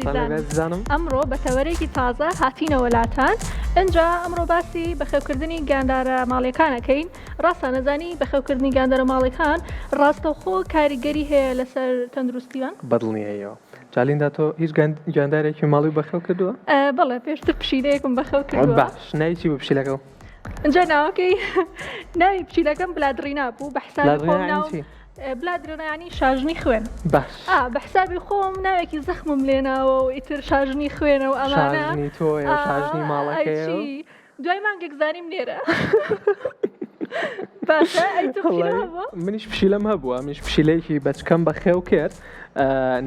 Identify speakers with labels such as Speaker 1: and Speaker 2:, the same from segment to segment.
Speaker 1: ئازیزانم. ئەمڕۆ بە تەوەرێکی تازە هاتینەوە لاتان ئنجا ئەمڕۆ باسی بەخێوکردنی گیاندارە ماڵیەکان ئەکەین ڕاستە نەزانی بەخێوکردنی گیاندارە ماڵیەکان ڕاستەوخۆ کاریگەری هەیە لەسەر تەندروستیان؟
Speaker 2: بەدڵنیاییەوە. جا لیندا تۆ هیچ گیاندارێکی ماڵی بەخێو کردووە؟
Speaker 1: بەڵێ پێشتر پشیلەیەکم بەخێو کردووە.
Speaker 2: باش ناوی چی بوو پشیلەکەو؟
Speaker 1: ئنجا ناوەکەی ناوی پشیلەکەم بلادڕینا بوو بە حسابی خۆم ناوم بلادرنا یانی شاژنی خوێن.
Speaker 2: باش.
Speaker 1: ئا بە حسابی خۆم ناوێکی زەخمم لێناوە و ئیتر شاژنی خوێنە و ئەمانە.
Speaker 2: شاژنی تۆیە و شاژنی ماڵەکەیە و.
Speaker 1: ئەی چی دوای مانگێک زانیم نێرە. باشە ئەی تۆ پشیلە هەبووە؟
Speaker 2: منیش پشیلەم هەبووە منیش پشیلەیەکی بەچکەم بەخێو کرد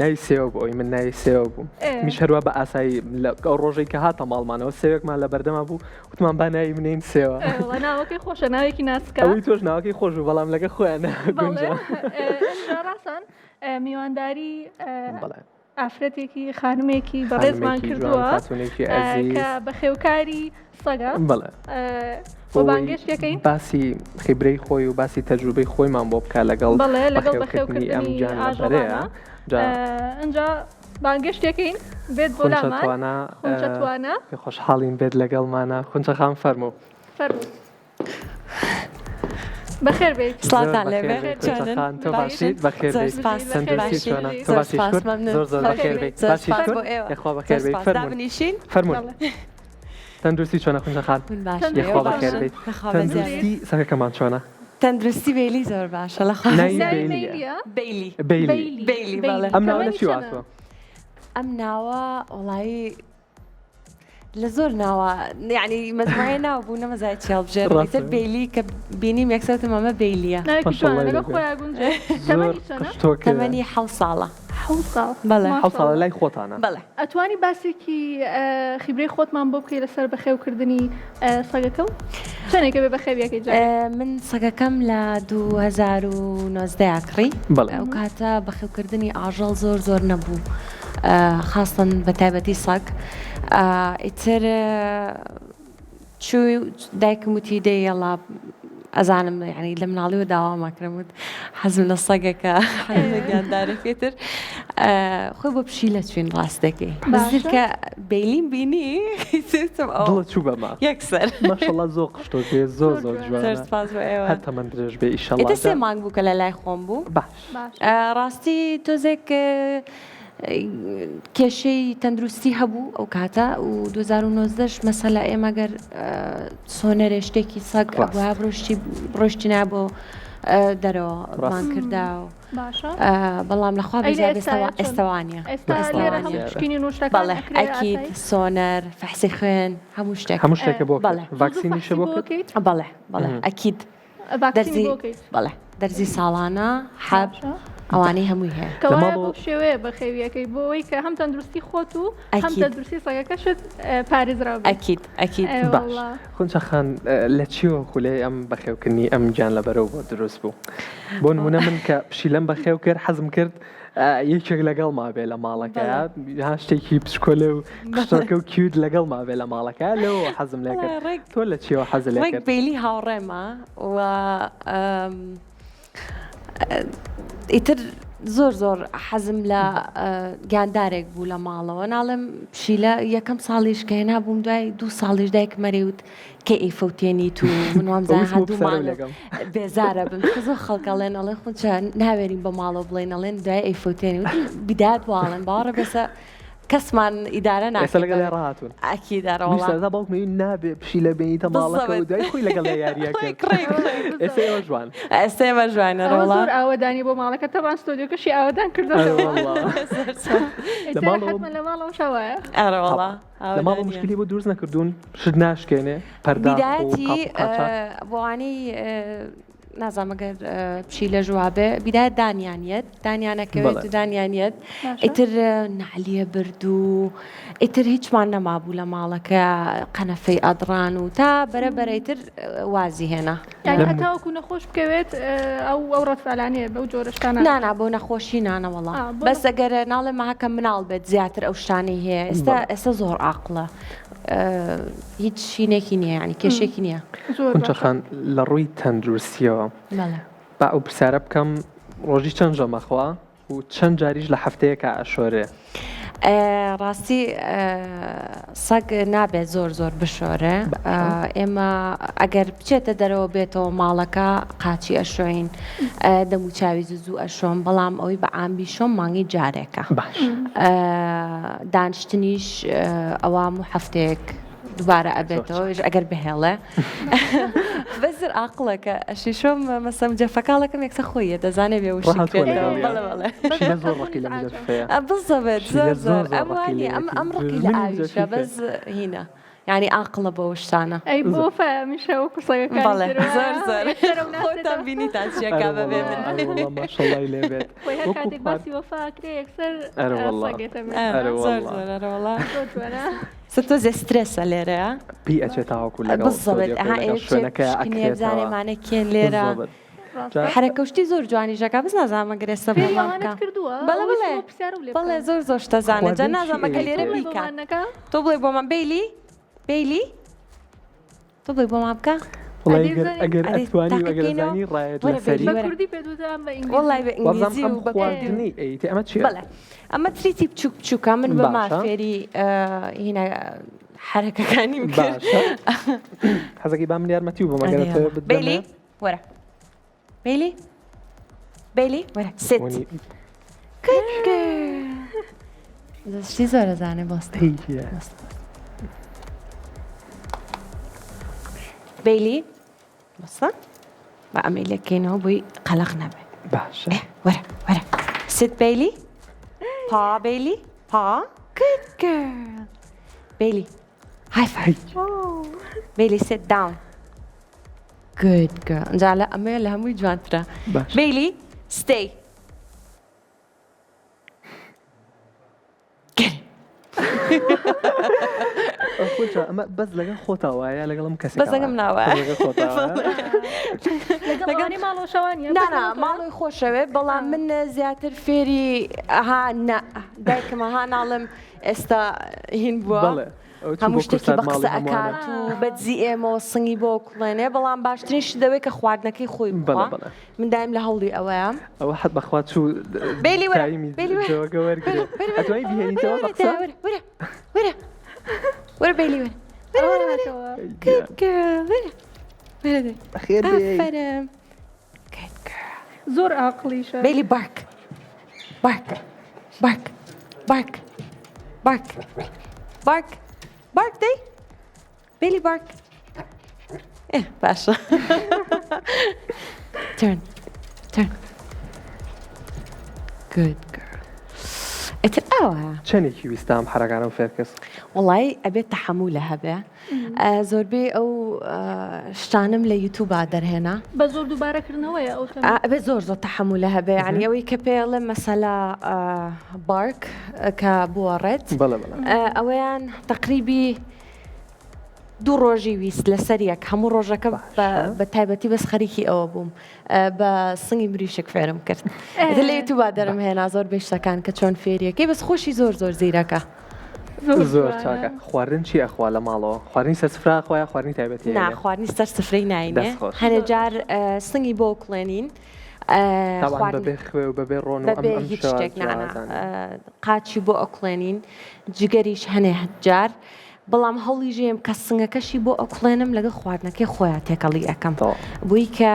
Speaker 2: ناوی سێوە بوو ئەوی من ناوی سێوە بوو میش هەروە بە ئاسایی ئەو ڕۆژەی کە هاتە ماڵمانەوە سێوێکمان لە بەردەما بوو وتمان با ناوی بنێین سێوە.
Speaker 1: ئەوە ناوەکەی خۆشە ناوێکی ناسکە.
Speaker 2: ئەوەی تۆش ناوەکەی خۆش بوو بەڵام لەگە خۆیان
Speaker 1: گونجا. ئینجا ڕاستان میوانداری ئافرەتێکی خانمێکی بەڕێزمان کردووە کە بەخێوکاری سەگە
Speaker 2: بەڵێ
Speaker 1: بۆ بانگێشتەکەین
Speaker 2: باسی خیبرەی خۆی و باسی تەجروبەی خۆیمان بۆ بکە لەگەڵ
Speaker 1: بەڵێ لەگەڵ بەخێوکردنی ئەم گیانلەبەرەیە ئینجا بانگێشتەکەین بێت بۆ لامان
Speaker 2: خونچە
Speaker 1: خونچە توانا
Speaker 2: خۆشحاڵین بێت لەگەڵمانە خونچە خان فەرموو.
Speaker 1: فەرموو. بەخێر بێیت.
Speaker 3: سڵاوتان لێ بێ
Speaker 2: چۆنن تۆ باشیت بەخێر بێیت تەندروستی چۆنە تۆ باشی شکر زۆر زۆر بەخێر بێیت باشی شکر یاخوا بەخێر بێیت فەرموون
Speaker 3: دابنیشین
Speaker 2: فەرموون تەندروستی چۆنە خونچە خان یاخوا بەخێر بێیت تەندروستی سەگەکەمان چۆنە
Speaker 3: تەندروستی بەیلی زۆر باشە لە خوا
Speaker 2: ناوی بەیلیە
Speaker 3: بەیلی
Speaker 2: بەیلی
Speaker 3: بەیلی بەڵێ
Speaker 2: ئەم ناوە لە چی هاتووە
Speaker 3: ئەم ناوە وەڵایی لە زۆر ناوە یعنی مەجموعەیە ناو بوو نەمەزای چی هەڵبژێرم
Speaker 2: ڕاستە.
Speaker 3: ئیتر بەیلی کە بینیم یەکسەر وتم ئەمە بەیلیە
Speaker 1: ناوێکی
Speaker 2: ماشاءاللە
Speaker 1: جوانە لەگەڵ
Speaker 2: لێ بێ.
Speaker 1: خۆیا گونجێ
Speaker 2: زۆر
Speaker 1: تەمەنی چەنە؟
Speaker 2: قشتۆکەیە.
Speaker 3: تەمەنی حەوت ساڵە
Speaker 1: حەوت ساڵ
Speaker 3: بەڵێ.
Speaker 2: حەوت ساڵە
Speaker 1: ماشاءاللە.
Speaker 2: لای خۆتانە؟
Speaker 3: بەڵێ.
Speaker 1: ئەتوانی باسێکی خیبرەی خۆتمان بۆ بکەی لەسەر بەخێوکردنی سەگەکە و چەنێکە بێ بەخێویەکەی جارێ؟
Speaker 3: من سەگەکەم لە 2019 کڕی
Speaker 2: بەڵێ.
Speaker 3: ئەو کاتە بەخێوکردنی ئاژەڵ زۆر زۆر نەبوو خاستەن بە تایبەتی سەگ ئیتر چووی دایکم وتی دەی یەڵا ئەزانم یعنی لە مناڵیەوە داوام ئەکردم وت حەزم لە سەگێکە حەزم لە گیاندارێکی تر خۆی بۆ پشیلە چوین ڕاست دەکەی
Speaker 1: باشە.
Speaker 3: کە بەیلیم بینی وتم ئەو
Speaker 2: دڵت چوو بەمە
Speaker 3: یەکسەر
Speaker 2: ماشەڵڵا زۆر قشتۆکەیە زۆر زۆر
Speaker 1: زۆر
Speaker 2: جوانە
Speaker 3: زۆر سپاس بۆ ئێوە
Speaker 2: هەر تەمەن درێژ بێ ئیشەڵڵا
Speaker 3: ئیتر سێ
Speaker 2: جا
Speaker 3: مانگ بوو کە لە لای خۆم بوو
Speaker 2: باش
Speaker 1: باش
Speaker 3: ڕاستی تۆزێک کێشەی تەندروستی هەبوو ئەو کاتە و 2019 ش مەسەلە ئێمە گەر سۆنەرێ شتێکی سەگ ئەبوایە ڕۆشتی ڕۆشتینا بۆ دەرەوە مان کردا و
Speaker 1: باشە
Speaker 3: بەڵام لەخوا
Speaker 1: ئەی لە
Speaker 3: بەزیاد
Speaker 1: ئێستایا چۆن؟
Speaker 3: ئێستاوانە
Speaker 1: ئێستا لێرە هەموو پشکینین و شتەکان
Speaker 3: بەڵێ
Speaker 1: ئەکرێ
Speaker 3: ئەکید
Speaker 1: ئاسایی؟
Speaker 3: سۆنەر فەحسی خوێن هەموو شتێک
Speaker 2: هەموو شتێکە بۆ کرد
Speaker 3: بەڵێ.
Speaker 2: ڤاکسینیشە بۆ کرد
Speaker 1: کرد؟
Speaker 3: بەڵێ بەڵێ ئەکید
Speaker 1: ڤاکسینی بۆ کەیت؟
Speaker 3: بەڵێ دەرزی ساڵانە حەب ئەوانەی هەمووی هەیە.
Speaker 1: کەوایە بەو شێوەیە بەخێویەکەی بۆ ئەوەی کە هەم تەندروستی خۆت و هەم تەندروستی سەگەکەشت پارێزراو بێت.
Speaker 3: ئەکید ئەکید.
Speaker 2: باش خونچە
Speaker 1: خان
Speaker 2: لە چیەوە خولەی ئەم بەخێوکردنی ئەم گیانلەبەرەو بۆ دروست بوو؟ بۆ نمونە من کە پشیلەم بەخێو کرد حەزم کرد یەکێک لەگەڵما بێ لە ماڵەکە ها شتێکی بچکۆلە و قشتۆکە و cute لەگەڵما بێ لە ماڵەکە لەوە حەزم لێ کرد تۆ لە چیەوە حەز لێ
Speaker 3: ڕێک
Speaker 2: کرد؟
Speaker 3: بەیلی هاوڕێمە و ئیتر زۆر زۆر حەزم لە گیاندارێک بوو لە ماڵەوە ناڵێم پشیلە یەکەم ساڵیش کە هێنا بووم دوای دوو ساڵیش دایکم مەرێ وت کە ئەیفەوتێنیت و من وامزانم
Speaker 2: وتم
Speaker 3: دوو
Speaker 2: پرسیارم
Speaker 3: مانگە
Speaker 2: لەگەم.
Speaker 3: بێزارە بم چونکە زۆر خەڵک ئەڵێن ئەڵێن خونچە ناوێرین بە ماڵەوە بڵێین ئەڵێن دوای ئەیفەوتێنی وتم بیدایەت واڵێن باوەڕە بێسە کەسمان ئیدارە
Speaker 2: ئێستا
Speaker 3: ناکەین
Speaker 2: لەگەڵ ڕاهاتوون
Speaker 3: ئەکید ئەرە
Speaker 2: منیش
Speaker 3: وەڵا
Speaker 2: سەرەتا باوکم ئەی نابێ پشیلە بێنیتە ماڵەکە و
Speaker 3: بالضبط.
Speaker 2: دوای خۆی لەگەڵ یاریە کرد
Speaker 3: ڕێک ڕێک ڕێک
Speaker 2: ئێستا ئێوە جوان
Speaker 3: ئێستا ئێمە جوانە
Speaker 1: ئەوە
Speaker 3: ڕۆڵە
Speaker 1: زۆر ئاوەدانی بۆ ماڵەکە تەبان ستۆدیۆکەشی ئاوەدان
Speaker 2: ئەرە
Speaker 1: کردۆتەوە
Speaker 2: وەڵا
Speaker 3: زۆر سوپاس.
Speaker 2: لە
Speaker 1: ئیتر
Speaker 2: ماڵەوە
Speaker 1: حەتمەن لە ماڵەوە شەوایە
Speaker 3: ئەرە وەڵا
Speaker 2: لە ماڵەوە مشکلی بۆ دروست نەکردوون شت ناشکێنێ پەرداخ و
Speaker 3: بیدایەتی
Speaker 2: قاپ و قاچاخ
Speaker 3: بۆوانەی نازانم ئەگەر پشیلە ژوابێ بیدایەت دانیان یەت دانیانەکەوێت و دانیان یەت ئیتر نەعلیە برد و ئیتر هیچمان نەمابوو لە ماڵەکە قەنەفەی ئەدڕان و تا بەرە بەرە ئیتر وازی هێنا.
Speaker 1: یانی هەتاوەکو نەخۆش بکەوێت ئەو ئەو ڕەتفالانەیە بەو جۆرە شتانە
Speaker 3: نا نا بۆ نەخۆشی نانە وەڵا بەس ئەگەر ناڵێم هەکە مناڵ بێت زیاتر ئەو شتانەی هەیە ئێستا ئێستا زۆر ئاقڵە هیچ شینێکی نییە ینی کێشێکی نییە
Speaker 2: خونچە خان لە ڕووی تەندروستیەوە با ئەو پرسیارە بکەم ڕۆژی چەند ژەمەخوا و چەند جاریش لە هەفتەیەکا ئەشۆرێ؟
Speaker 3: ڕاستی سەگ نابێت زۆر زۆر بشۆرێ ئێمە ئەگەر بچێتە دەرەوە بێتەوە ماڵەکە قاچی ئەشۆین دەموچاوی زوو ئەشۆم بەڵام ئەوەی بە عام بیشۆم مانگی جارێکە دانیشتنیش ئەوام و هەفتەیەک دووبارە ئەبێتەوە ئەگەر بهێڵێ بەزر ئاقڵەکە ئەشیشۆم مەسەم جەفەکاڵەکەم یەکسە خۆیە دەزانێ بێ بزەبێت زۆر زۆر ئەم ئەم ڕقی لە ئاویشە بەس هینە یعنی ئاقڵە بەو شتانە
Speaker 1: ئەی بۆ فامیشە وەکو سەگەکانی
Speaker 3: بەڵێ زۆر زۆر خۆتان بینیتان چیەکە بەبێ من
Speaker 2: ماشەڵڵای لێ بێت
Speaker 1: خۆی هەر کاتێک باسی وەفا کرێ یەکسەر سەگێتە
Speaker 3: زۆر زۆر ئەرەوەڵا
Speaker 1: زۆر جوانە.
Speaker 3: سە تۆزێ سترێسە لێرەیە
Speaker 2: پێی ئەچێت تاوەکو لەگەڵ
Speaker 3: بزەبت ئەها
Speaker 2: لەگەڵ
Speaker 3: ئێ
Speaker 2: شوێنەکە
Speaker 3: پشکنێ بزانێ
Speaker 2: ئەکرێتەوە
Speaker 3: مانە کێن لێرە
Speaker 2: بزەبت جا
Speaker 3: حرەکە و شتی زۆر جوانیشەکە بەس نازانم ئەگەر ئێستا
Speaker 1: فێری
Speaker 3: بۆمان
Speaker 1: ئەوانەت
Speaker 3: بکا
Speaker 1: کردووە
Speaker 3: بەڵێ
Speaker 1: ئەوەی
Speaker 3: بەڵێ
Speaker 1: بۆ پرسیارم لێ
Speaker 3: بەڵێ
Speaker 1: بکەم
Speaker 3: زۆر زۆر شتە زانێ جا
Speaker 2: خواردن چی
Speaker 3: نازانم ئەگەر
Speaker 2: ئەیتێ
Speaker 3: لێرە
Speaker 1: بڵێ
Speaker 3: بیکا
Speaker 1: بۆمان نەکا
Speaker 3: تۆ بڵێ بۆمان بەیلی بەیلی تۆ بڵێ بۆمان بکە
Speaker 2: وڵای
Speaker 1: ئەدی
Speaker 2: ئەگەر
Speaker 1: بزانین
Speaker 2: ئەگەر
Speaker 3: ئەرێ
Speaker 2: ئەتوانی و ئەگەر
Speaker 3: تاقیکەینەوە
Speaker 2: ئەزانی ڕایەت
Speaker 3: وەرە
Speaker 2: لەسەری
Speaker 3: بەیلی
Speaker 1: بە
Speaker 3: وەرە
Speaker 1: کوردی پێت وتم بە ئینگلیزی
Speaker 3: وەڵای بە
Speaker 2: وابزانم
Speaker 3: ئینگلیزی
Speaker 2: ئەم
Speaker 3: و بە کوردی و
Speaker 2: خواردنەی ئەیتێ ئەمە چییە
Speaker 3: بەڵێ ئەمە treat ی بچووک بچووکە من بەما
Speaker 2: باشە
Speaker 3: فێری هینا حرەکەکانیم کرد
Speaker 2: باشە حەزەکەی با من یارمەتی و بم ئەگەر
Speaker 3: ئەرێ
Speaker 2: ئەتەوێ
Speaker 3: یاڵا
Speaker 2: بدەمێ
Speaker 3: بەیلی وەرە بەیلی بەیلی وەرە sit
Speaker 2: وەنی
Speaker 3: Good girl. شتی زۆر ئەزانێ بۆستە
Speaker 2: هیچیە
Speaker 3: بەیلی بەسە بە ئەمەی لێکەینەوە بۆی قەلەق نەبێ
Speaker 2: باشە
Speaker 3: وەرە وەرە sit بەیلی paw بەیلی paw Good girl. بەیلی high five بەیلی sit down Good girl. ئینجا لە ئەمەیە لە هەمووی جوانترە
Speaker 2: باشە
Speaker 3: بەیلی stay
Speaker 2: خۆشە ئەمە بەس لەگەڵ خۆتا وایە لەگەڵم کەسێک
Speaker 3: بەس لەگەڵ مناوە
Speaker 2: لەگەڵ خۆتا وایە؟
Speaker 1: لەگەڵ ئەوانەی ماڵەوە شەوانیە
Speaker 3: نا نا ماڵەوەی خۆشەوێ بەڵام من زیاتر فێری ئەها نا دایکم ئەها ناڵێم ئێستا هین بووە
Speaker 2: بەڵێ ئەو چوو
Speaker 3: هەموو
Speaker 2: بۆ
Speaker 3: شتێکی
Speaker 2: کوردستان
Speaker 3: بە
Speaker 2: ماڵی
Speaker 3: قسە
Speaker 2: هەمووانە.
Speaker 3: ئەکات و بەدزی ئێمەوە سنگی بۆ کوڵێنێ بەڵام باشترین شت دەوێت کە خواردنەکەی خۆی
Speaker 2: بەڵێ
Speaker 3: بخوا
Speaker 2: بەڵێ
Speaker 3: من دایم لە هەوڵی ئەوەیە
Speaker 2: ئەوە حەت بەخوا چوو
Speaker 3: بەیلی وەرە
Speaker 2: تایمی
Speaker 3: بەیلی وەرە
Speaker 2: جەوەکە وەرگرێ
Speaker 3: وەرە وەرە
Speaker 2: ئەتوانی بیهێنیتەوە
Speaker 3: وەرە
Speaker 2: بە قسە
Speaker 3: وەرە وەرە وەرە وەرە بەیلی وەرە وەرە وەرە وەرە Good girl وەرە وەرە دەی
Speaker 2: بەخێر بێی.
Speaker 3: ئافەرم Good girl
Speaker 1: زۆر ئاقڵیشە
Speaker 3: بەیلی bark bark bark bark bark bark bark دەی بەیلی bark ئێ باشە Turn turn Good girl ئیتر ئاوایە
Speaker 2: چەندێکی ویستە ئەم حەرەکانەم فێر کرد؟
Speaker 3: وەڵای ئەبێت تەحەمولە هەبێ زۆربەی ئەو شتانم لە یوتوبا دەرهێنا.
Speaker 1: بە زۆر دووبارەکردنەوەیە ئەو تەمەنە.
Speaker 3: ئەبێ زۆر زۆر تەحەمولە هەبێ یانی ئەوەی کە پێ ئەڵێم مەسەلە bark کە بوەڕێت
Speaker 2: بەڵێ بەڵێ.
Speaker 3: ئەوەیان تەقریبی دوو ڕۆژی ویست لەسەر یەک هەموو ڕۆژەکە بە تایبەتی بەس خەریکی ئەوە بووم بە سنگی مریشک فێرم کرد لە یوتوبا دەرم هێنا زۆر بێ شتەکان کە چۆن فێریەکەی بەس خۆشی زۆر زۆر زیرەکە.
Speaker 2: زۆر چاکە خواردن چی ئەخوا لە ماڵەوە خواردنی سەر سفرە ئەخوا یا خواردنی تایبەتی
Speaker 3: نا خواردنی سەر سفرەی ناینێ هەنێ جار سنگی بۆ کوڵێنین
Speaker 2: خواردن بەبێ خوێ و بەبێ ڕۆن و
Speaker 3: بەبێ هیچ شتێک نانا قاچی بۆ ئەکڵێنین جگەریش هەنێ جار بەڵام هەوڵی ژێم کە سنگەکەشی بۆ ئەکوڵێنم لەگەڵ خواردنەکەی خۆیان تێکەڵی ئەەکەم بۆی کە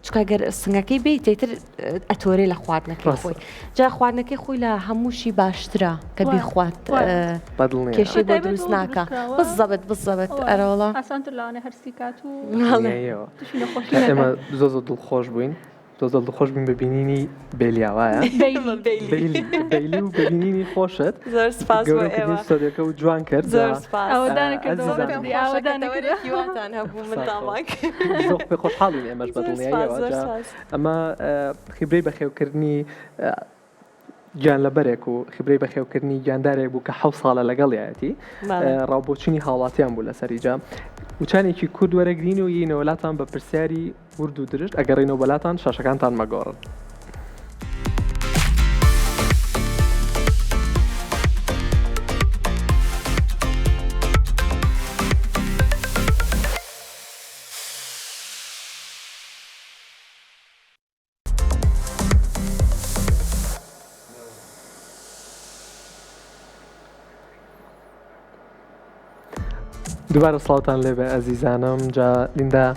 Speaker 3: چکە گەر سنگەکەی بیت تر ئەتۆرێ لە خواردنەکەی خۆی جا خواردنەکەی خۆی لە هەمووشی باشترە کە بیخوات کێشەی بۆ دروست ناکە بزەبت بزەبت ئەرەوەڵا
Speaker 1: ئاسانتر لەوانە هەرسی کات و
Speaker 2: ئێمە زۆ زۆ دڵخۆش بووین زۆر زۆر دڵخۆش بووین بە بینینی بێلیا وایە
Speaker 3: بەیلی
Speaker 2: بەیلی و بە بینینی خۆشت
Speaker 3: زۆر سپاس بۆ
Speaker 2: گەورەکردنی
Speaker 3: ئێوە
Speaker 2: ستۆدیۆکە و جوان کرد
Speaker 3: زۆر سپاس
Speaker 1: ئاوەدانە کردەوە
Speaker 2: ئەزیزان.
Speaker 1: بەدی ئاوەدانە کردەوە
Speaker 3: هیواتان هەبوو من تامان
Speaker 2: زۆر پێ خۆشحاڵین ئێمەش بە
Speaker 3: زۆر سپاس
Speaker 2: دڵنیاییەوە
Speaker 3: زۆر
Speaker 2: جا
Speaker 3: سپاس
Speaker 2: ئەمە خیبرەی بەخێوکردنی گیانلەبەرێک و خیبرەی بەخێوکردنی گیاندارێک بوو کە حەوت ساڵە لەگەڵیایەتی ڕاوبۆچونی هاوڵاتیان بوو لەسەری جا وچانێکی کورد وەرەگرین و یینەوە لاتان بە پرسیاری ورد و درشت ئەگەڕینەوە بەلاتان شاشەکانتان مەگۆڕن. دووبارە سڵاوتان لێبێ ئەزیزانم جا لیندا